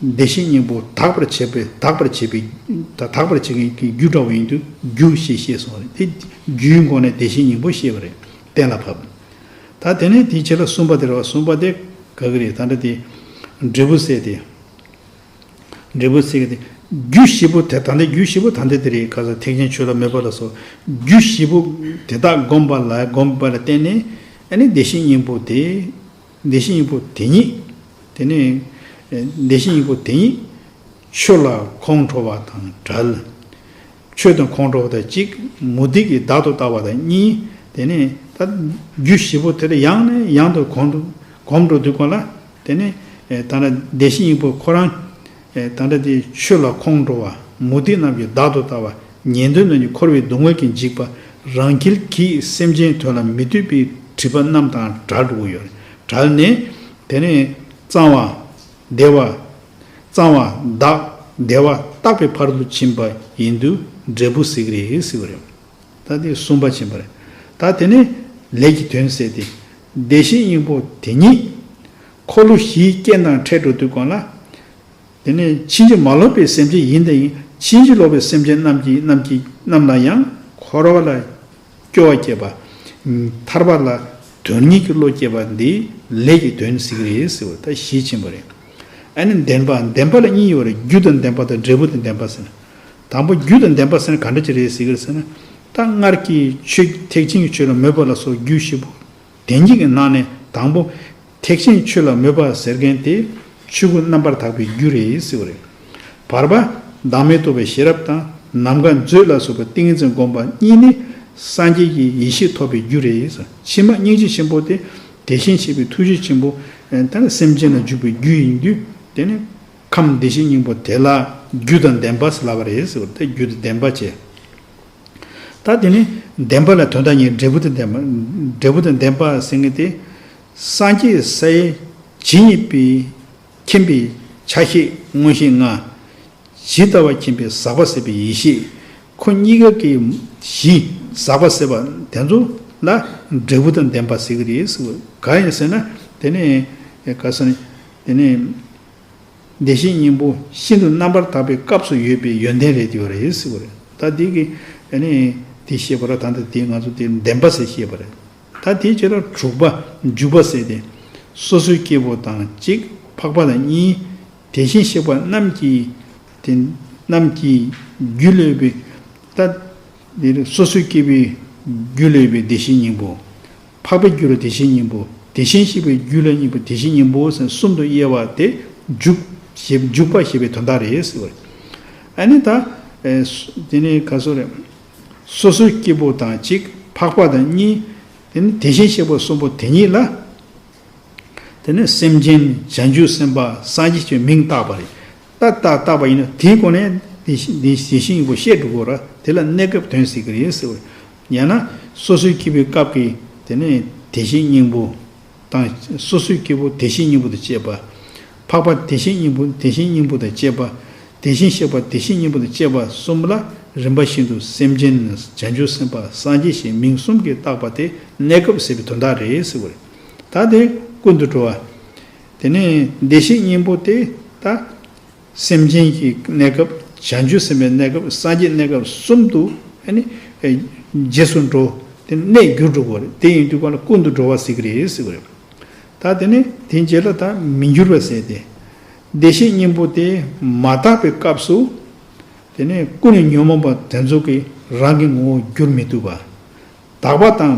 བདེ་གཤེགས་སྙིང་པོ་དག་པར་བྱེད་པའི་དག་པར་བྱེད་པའི་ད་དག་པར་བྱེད་མཁན་གྱི་རྒྱུ་འདྲ་བོ་ཡིན་དུས་རྒྱུ་ཞེས་བཤད་སོང་བ་རེད། དེ་རྒྱུའི་སྒོ་ནས་བདེ་གཤེགས་སྙིང་པོ་བཤད་པ་རེད། གཏན་ལ་ཕབ། ད་དེ་ནས་དེའི་རྗེས་ལ་གསུམ་པ་དེ་རེད་བ། གསུམ་པ་དེ་ག་གི་རེད། ད་འདྲ་དེ་འབྲས་བུ་ཟེར་དེ། འབྲས་བུ་ཟེར་གི་དེ། རྒྱུ་བཞི་པོ་དེ་ད་ལྟ་རྒྱུ་བཞི་པོ་ད་ལྟ་དེ་རེད། ཁ་སང་ཐེག་ཆེན་ཆོས་ལ་མོས་པ་ལ་སོགས་རྒྱུ་བཞི་པོ་དེ་དག་བསྒོམ་པ་ལ་བསྒོམ་པ་ལ་བརྟེན་ནས་ཨ་ནི་བདེ་གཤེགས་སྙིང་པོ་དེ། བདེ་གཤེགས་སྙིང་པོ་དེ་ཉིད། དེ་ནས་བདེ་གཤེགས་སྙིང་པོ་དེ་ཉིད་ཆོས་ལ་ཁོང་ཁྲོ་བ་དང་བྲལ། ཆོས་དང་ཁོང་ཁྲོ་བ་དང་གཅིག་མུ་སྟེགས་ཀྱིས་བདག་ཏུ་ལྟ་བ་དང་གཉིས། དེ་ནས་ད་རྒྱུ་བཞི་པོ་དེ་ལ་ཡང་ནས་ཡང་དུ་གོམས་འགྲོ་གོམས་འགྲོ་དུས་གང་ལ། དེ་ནས་ད་ལྟ་བདེ་གཤེགས་སྙིང་པོ་ཁོ་རང་། ད་ལྟ་དེ་ཆོས་ལ་ཁོང་ཁྲོ་བ་མུ་སྟེགས་རྣམས་ཀྱིས་བདག་ཏུ་ལྟ་བ། ཉན་ཐོས་རྣམས་ཀྱིས་འཁོར་བའི་སྡུག་བསྔལ་གྱིས་འཇིགས་པ། རང་རྒྱལ་གྱིས་སེམས་ཅན་དོན་ལ་མི་ལྟོས་པའི་སྒྲིབ་པ་རྣམས་དང་བྲལ་འགྲོ་གི་ཡོད་རེད། བྲལ་ནས་དེ་ནས་གཙང་བ། བདེ་བ། གཙང་བ་དག་བདེ་བ་རྟག་པའི་ཕ་རོལ་ཏུ་ཕྱིན་པ་ཡིན་དུས་འབྲས་བུ་ཟེར་གི་རེད་ཟེར་བ་རེད། ད་དེ་གསུམ་པ་ཕྱིན་པ་རེད། ད་དེ་ནས་ལས་ཀྱི་དོན་ཟེར་ཏེ། བདེ་གཤེགས་སྙིང་པོ་དེ་ཉིད་འཁོར་ལོ་བཞིའི་རྐྱེན་དང་འཕྲད་འགྲོ་དུས་གང་ལ། དེ་ནས་ཕྱིན་ཅི་མ་ལོག་པའི་སེམས་ཅན་ཡིན་དང་ཡིན། ཕྱིན་ཅི་ལོག་པའི་སེམས་ཅན་རྣམས་ཀྱི་རྣམས་ཀྱི་རྣམས་ལ་ཡང་འཁོར་བ་ལ་སྐྱོ་བ་སྐྱེས་པ། ཐར་པ་ལ་དོན་གཉེར་གྱི་བློ་སྐྱེས་པ་འདི་ལས་ཀྱི་དོན་ཟེར་གི་རེད་ཟེར་བ་ད་བཞི་ཕྱིན་པ་རེད། ཨ་ནི་བདེན་པ་བདེན་པ་ལ་གཉིས་ཡོད་རེད། རྒྱུ་དང་ལྡན་པ་དང་འབྲས་བུ་དང་ལྡན་པ་ཟེར་ན། དང་པོ་རྒྱུ་དང་ལྡན་པ་ཟེར་ན་ག་འདྲ་ཅིག་རེད་ཟེར་གི་རེད་ཟེར་ན། ད་སྔར་གྱི་ཆོས་ཐེག་ཆེན་གྱི་ཆོས་ལ་མོས་པ་ལ་སོགས་རྒྱུ་བཞི་པོ། དེ་ཉིད་ཀྱི་ནང་ནས་དང་པོ། ཐེག་ཆེན་ཆོས་ལ་མོས་པ་ཟེར་མཁན་དེ་ཆོས་སྐུ་རྣམ་པར་དག་པའི་རྒྱུ་རེད་ཟེར་བ་རེད། བར་པ། བདག་མེད་རྟོགས་པའི་ཤེས་རབ་དང་ནམ་མཁའ་མཛོད་ལ་སོགས་པའི་ཏིང་ངེ་འཛིན་བསྒོམ་པ་གཉིས་ནི་སངས་རྒྱས་ཀྱི་ཡེ་ཤེས་ཐོབ་པའི་རྒྱུ་རེད་ཟེར། ཕྱི་མ་སྙིང་རྗེ་ཆེན་པོ་དེ་དེ་བཞིན་གཤེགས་པའི་ཐུགས་རྗེ་ཆེན་པོ་ད་ནི་སེམས་ཅན་ལ་འཇུག་པའི་རྒྱུ་ཡིན་དུས་དེ་ནི་ཁམས་བདེ་གཤེགས་སྙིང་པོ་དེ་ལ་རྒྱུ་དང་ལྡན་པ་ཟེར་ལབ་པ་རེད་ཟེར་བ་དེ་རྒྱུ་དང་ལྡན་པ་བྱས། ད་དེ་ནི་བདེན་པ་ལ་དོན་དག་གཉིས། འབྲས་བུ་དང་ལྡན་པ། འབྲས་བུ་དང་ལྡན་པ་ཟེར་མཁན་དེ། སངས་རྒྱས་ས་ཡི་ཇི་སྙེད་པའི་མཁྱེན་པའི་ཆ་ཤས་མངོན་ཤེས་ལྔ། ཇི་ལྟ་བ་མཁྱེན་པའི་ཟག་པ་ཟད་པའི་ཡེ་ཤེས། ཁོ་གཉིས་ཀ་གི་གཞི་ཟག་པ་ཟད་པ་དེ་ཚོ་ལ་འབྲས་བུ་དང་ལྡན་པ་ཟེར་གི་རེད་ཟེར་བ། གང་ཡིན་ཟེར་ན་དེ་ནི་ག་ཟེར་ན་དེ་ནི། བདེ་གཤེགས་སྙིང་པོ་ཤིན་ཏུ་རྣམ་པར་དག་པའི་སྐབས་སུ་ཡོད་པའི་ཡོན་ཏན་རེད་དེ་བ་རེད་ཟེར་བ་རེད། ད་འདི་གི་ཨ་ནི་དེ་ཤེས་པ་ར་ད་ལྟ་དེ་ང་ཚོ་དེ་བདེན་པ་ཟེར་ཤེས་པ་རེད། ད་དེའི་ཕྱིར་ར་དྲུག་པ་འཇུག་པ་ཟེར་ཏེ། སོ་སོའི་སྐྱེ་བོ་དང་གཅིག་འཕགས་པ་དང་གཉིས། དེ་བཞིན་གཤེགས་པ་རྣམས་ཀྱི་དེ་རྣམས་ཀྱི་རྒྱུད་ལ་ཡོད་པའི་ད་དེ་སོ་སོའི་སྐྱེ་བོའི་རྒྱུད་ལ་ཡོད་པའི་བདེ་གཤེགས་སྙིང་པོ། འཕགས་པའི་རྒྱུད་ལ་དེ་བཞིན་སྙིང་པོ། དེ་བཞིན་གཤེགས་པའི་རྒྱུད་ལ་གཉིས་པོ་དེ་བཞིན་སྙིང་པོ་ཟེར་གསུམ་དུ་དབྱེ་བ་དེ་འཇུག་ཞེས་འཇུག་པ་ཞེས་པའི་དོན་དག་རེད་ཟེར་བ་རེད། ཨ་ནི་ད། ཨེ་སོ་དེ་ནི་ག་སོ་རེད། སོ་སོའི་སྐྱེ་བོ་དང་གཅིག་འཕགས་པ་དང་གཉིས། དེ་ནི་དེ་བཞིན་གཤེགས་པ་གསུམ་པོ་དེ་ཉིད་ལ། དེ་ནས་སེམས་ཅན་བྱང་ཆུབ་སེམས་དཔའ་སངས་རྒྱས་ཀྱི་མིང་བཏགས་པ་རེད། ད་ད་བཏགས་པ་ཡིན་ན་དེའི་སྒོ་ནས་དེ་དེ་དེ་བཞིན་ཡིན་པ་བཤད་འགྲོ་དགོས་ར། དེ་ལ་གནས་སྐབས་དོན་ཟེར་གི་རེད་ཟེར་བ། ཡང་ན་སོ་སོའི་སྐྱེ་བོའི་སྐབས་ཀྱི་དེ་ནས་དེ་བཞིན་སྙིང་པོ་དང་སོ་སོའི་སྐྱེ་བོ་དེ་བཞིན་སྙིང་པོ་དང་བཅས་པ། འཕགས་པ་དེ་བཞིན་སྙིང་པོ་དེ་བཞིན་སྙིང་པོ་དང་བཅས་པ། དེ་བཞིན་གཤེགས་པ་དེ་བཞིན་སྙིང་པོ་དང་བཅས་པ་གསུམ་ལ་རིམ་པ་བཞིན་དུ་སེམས་ཅན་བྱང་ཆུབ་སེམས་དཔའ་སངས་རྒྱས་ཞེས་མིང་གསུམ་གྱིས་བཏགས་པ་དེ་གནས་སྐབས་ཟེར་བའི་དོན་དག་རེད་ཟེར་བ་རེད། ད་དེ་ཀུན་ཏུ་འགྲོ་བ། དེ་ནས་བདེ་གཤེགས་སྙིང་པོ་དེ་ད་སེམས་ཅན་གྱི་གནས་སྐབས། བྱང་ཆུབ་སེམས་དཔའི་གནས་སྐབས། སངས་རྒྱས་གནས་སྐབས་གསུམ་དུ་ཨ་ནི་རྗེས་སུ་འགྲོ། དེ་གནས་འགྱུར་འགྲོ་དགོས་རེད། དེ་ཡིན་དུས་གང་ལ་ཀུན་ཏུ་འགྲོ་བ་ཟེར་གི་རེད་ཟེར་བ་རེད། ད་དེ་ནི་དེ་རྗེས་ལ་ད་མི་འགྱུར་བ་ཟེར་ཏེ། བདེ་གཤེགས་སྙིང་པོ་དེ་མ་དག་པའི་སྐབས་སུ། དེ་ནི་ཀུན་ནས་ཉོན་མོངས་པ་དེ་ཚོ་གིས་རང་གི་ངོ་བོ་བསྒྱུར་མི་ཐུབ་པ། དག་པ་དང་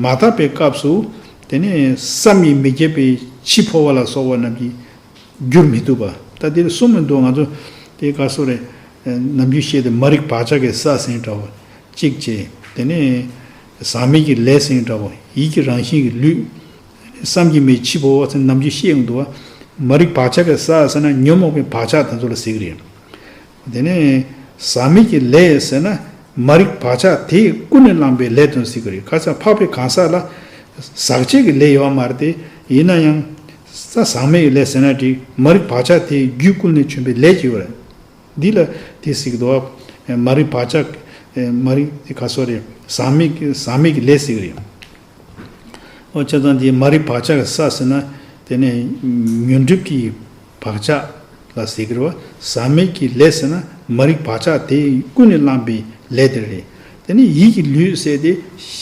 མ་དག་པའི་སྐབས་སུ། དེ་ནས་བསམ་གྱིས་མི་ཁྱབ་པའི་འཆི་འཕོ་བ་ལ་སོགས་པ་རྣམས་ཀྱིས་བསྒྱུར་མི་ཐུབ་པ། ད་དེ་ལ་གསུམ་མི་འདུག་ང་ཚོ་དེ་ག་སོ་རེད། ནམ་རྒྱུན་བཤད་དེ་མ་རིག་བག་ཆགས་ཀྱི་ས་ཟེར་འདྲ་བ་གཅིག་བྱས། དེ་ནས་ཟག་མེད་ཀྱི་ལས་ཟེར་འདྲ་བ་ཡིད་ཀྱི་རང་བཞིན་གྱི་ལུས། བསམ་གྱིས་མི་འཆི་འཕོ་བ་ཟེར་ནམ་རྒྱུན་བཤད་ཡོང་འདུག་བ། མ་རིག་བག་ཆགས་ཀྱི་ས་ཟེར་ན་ཉོན་མོངས་པའི་བག་ཆགས་དེ་ཚོ་ལ་ཟེར་གི་རེད། དེ་ནས་ཟག་མེད་ཀྱི་ལས་ཟེར་ན་མ་རིག་བག་ཆགས་དེས་ཀུན་ནས་བསླངས་པའི་ལས་དོན་ཟེར་གི་རེད། ཁ་སང་འཕགས་པའི་གང་ཟག་ལ་ཟག་བཅས་ཀྱི་ལས་ཡོད་མ་རེད་དེ། ཡིན་ན་ཡང་ས་ཟག་མེད་ཀྱི་ལས་ཟེར་ན་འགྲིག་མ་རིག་བག་ཆགས་དེའི་རྒྱུད་ཀུན་ནས་བྱུང་བའི་ལས་ཀྱི་ཡོད་རེད། འདི་ལ་དེ་ཟེར་གི་འདུག་བ། མ་རིག་བག་ཆགས། མ་རིག་དེ་ག་སོ་རེད། ཟག་མེད་ཀྱི་ཟག་མེད་ཀྱི་ལས་ཟེར་གི་རེད། ཨོ་བྱས་ཙང་དེ་མ་རིག་བག་ཆགས་ཀྱི་ས་ཟེར་ན། དེ་ནས་ཉོན་སྒྲིབ་ཀྱི་བག་ཆགས་ལ་ཟེར་གི་རེད་བ། ཟག་མེད་ཀྱི་ལས་ཟེར་ན་མ་རིག་བག་ཆགས་དེ་ཀུན་ནས་བསླངས་པའི་ལས་དེ་རེད། དེ་ནས་ཡིད་ཀྱི་ལུས་ཟེར་དེ་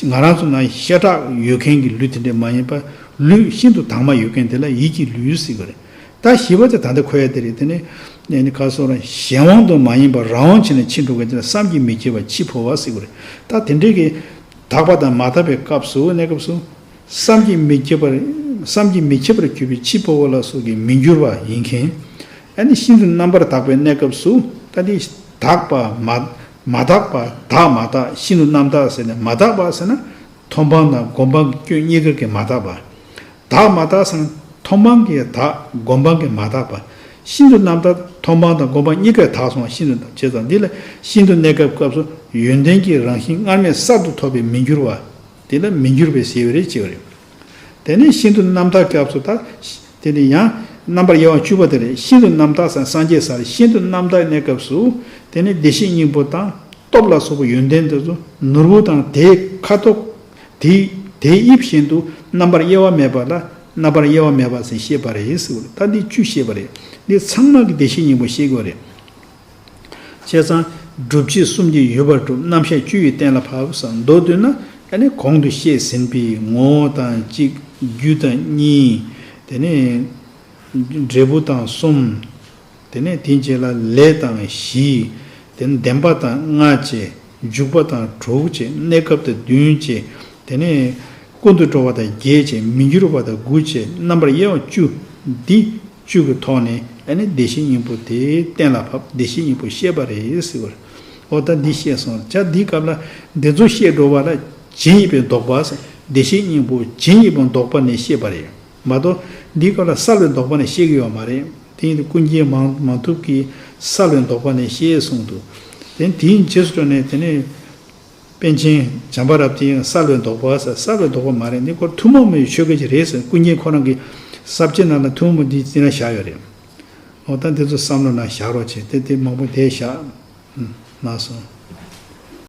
ང་རང་ཚོ་ནང་ཤ་ཁྲག་ཡོད་མཁན་གྱི་ལུས་དེ་འདྲ་མ་ཡིན་པ། ལུས་ཤིན་ཏུ་དྭངས་མ་ཡོད་མཁན་དེ་ལ་ཡིད་ཀྱི་ལུས་ཟེར་གི་རེད། ད་བཞི་པ་དེ་ད་ལྟ་འཁོད་ཡ་དེ་རེད། དེ་ནི་ནི་ཁ་སོ་ར་གཞན་དབང་དུ་མ་ཡིན་པར་རང་དབང་བྱས་ནས་འཆི་འགྲོ་མཁན་དེ་ལ་བསམ་གྱིས་མི་ཁྱབ་པ་འཆི་འཕོ་བ་ཟེར་གི་རེད། ད་དེ་འདྲའི་གི་དག་པ་དང་མ་དག་པའི་སྐབས་སུ་གནས་སྐབས་སུ་བསམ་གྱིས་མི་ཁྱབ་པར་བསམ་གྱིས་མི་ཁྱབ་པར་གྱུར་པའི་འཆི་འཕོ་བ་ལ་སོགས་ཀྱི་མི་འགྱུར་བ་ཡིན་མཁན། ཨ་ནི་ཤིན་ཏུ་རྣམ་པར་དག་པའི་གནས་སྐབས་སུ་ད་དེ་དག་པ་མ་མ་དག་པ་དག་མ་དག་ཤིན་ཏུ་རྣམ་དག་ཟེར་ནས་མ་དག་པ་ཟེར་ན། མཐོང་སྤང་དང་སྒོམ་སྤང་གི་སྐྱོན་གཉིས་ཀ་གིས་མ་དག་པ། དག་མ་དག་ཟེར་ན་མཐོང་སྤང་གིས་དག་སྒོམ་སྤང་གིས་མ་དག་པ། ཤིན་ཏུ་རྣམ་དག་མཐོང་སྤང་དང་སྒོམ་སྤང་གཉིས་ཀས་དག་སོང་བ་ཤིན་ཏུ་དག་བྱས་ཙང་འདི་ལ་ཤིན་ཏུ་གནས་སྐབས་སྐབས་སུ་ཡོན་ཏན་གྱི་རང་བཞིན་སྔར་མེད་གསར་དུ་ཐོབ་པའི་མི་འགྱུར་བ། དེ་ལ་མི་འགྱུར་བའི་ཟེར་བ་རེད་ཅེས་པ་རེད། དེ་ནས་ཤིན་ཏུ་རྣམ་དག་སྐབས་སུ་ད། དེ་ནས་ཡང་ རྣམ་པར་དབྱེ་བ་བཅུ་པ་དེ་རེད། ཤིན་ཏུ་རྣམ་དག་ས་སངས་རྒྱས་ས་རེད། ཤིན་ཏུ་རྣམ་དག་གནས་སྐབས་སུ་དེ་ནི་བདེ་གཤེགས་སྙིང་པོ་དང་སྟོབས་ལ་སོགས་པའི་ཡོན་ཏན་དེ་ཚོ་ནོར་བུ་དང་དེའི་ཁ་དོག་དེ་དེའི་དབྱིབས་བཞིན་དུ་རྣམ་པར་དབྱེ་བ་མེད་པ་ལ་རྣམ་པར་དབྱེ་བ་མེད་པ་ཟེར་བཤད་པ་རེད་ཟེར་བ་རེད། ད་འདི་བཅུ་བཤད་པ་རེད། འདི་ཚང་མ་གི་བདེ་གཤེགས་སྙིང་པོ་བཤད་དགོས་རེད། བྱས་ཙང་སྒྲུབ་བྱེད་གསུམ་གྱི་ཡོད་པར་གྲུབ། རྣམ་གཞག་བཅུ་ཡིས་གཏན་ལ་ཕབ་ཟེར། མདོར་བསྡུས་ན་ཨ་ནི་གོང་དུ་བཤད་ཟིན་པའི་ངོ་བོ་དང་གཅིག་རྒྱུ་དང་གཉིས། དེ་ནས་འབྲས་བུ་དང་གསུམ། དེ་ནས་དེའི་རྗེས་ལ་ལས་དང་བཞི། དེ་ནས་བདེན་པ་དང་ལྔ་བཅས། འཇུག་པ་དང་དྲུག་བཅས། གནས་སྐབས་དང་བདུན་བཅས། དེ་ནས་ཀུན་ཏུ་སྤྱོད་པ་དང་བརྒྱད་བཅས། མི་འགྱུར་བ་དང་དགུ་བཅས། རྣམ་པར་དབྱེ་བ་བཅུ། འདི་བཅུ་གི་ཐོག་ནས་ཨ་ནི་བདེ་གཤེགས་སྙིང་པོ་དེ་གཏན་ལ་ཕབ། བདེ་གཤེགས་སྙིང་པོ་བཤད་པ་རེད་ཟེར་བ་རེད། འོ་ད་འདི་བཤད་སོང་། བྱས་ཙང་འདིའི་སྐབས་ལ་འདི་ཚོ་བཤད་འགྲོ་བ་ལ་ཇི་སྙེད་པའི་ལྡོག་པ་ཟེར། བདེ་གཤེགས་སྙིང་པོ་ཇི་སྙེད་པའི་ལྡོག་པ་ནས་བཤད་པ་རེད་མ་གཏོགས། འདིའི་སྐབས་ལ་གསལ་བའི་ལྡོག་པ་ནས་བཤད་ཀྱི་ཡོད་མ་རེད། དེ་ཡིན་དུས་ཀུན་མཁྱེན་མང་མང་ཐུབ་ཀྱིས་གསལ་བའི་ལྡོག་པ་ནས་བཤད་གསུངས་འདུག་དེ་དེའི་རྗེས་སུ་འགྲོ་ནས་དེ་ནས་པཎ་ཆེན་བྱམས་པ་རབ་རྒྱས་ཡང་གསལ་བའི་ལྡོག་པ་ཟེར། གསལ་བའི་ལྡོག་པ་མ་རེད། འདི་ཁོ་ཐུན་མོང་མའི་ཆོས་སྐད་ཅིག་རེད་ཟེར། ཀུན་མཁྱེན་ཁོ་རང་གི་ས་བཅད་ནང་ལ་ཐུན་མོང་མ་འདི་འདི་ན་བཞག་ཡོད་རེད། འོ་ད་འདི་ཚོ་བསམ་བློ་ནང་བཞག་རོགས་བྱེད། དེ་དེ་མང་པོ་དེ་བཞག་ན་སོང་།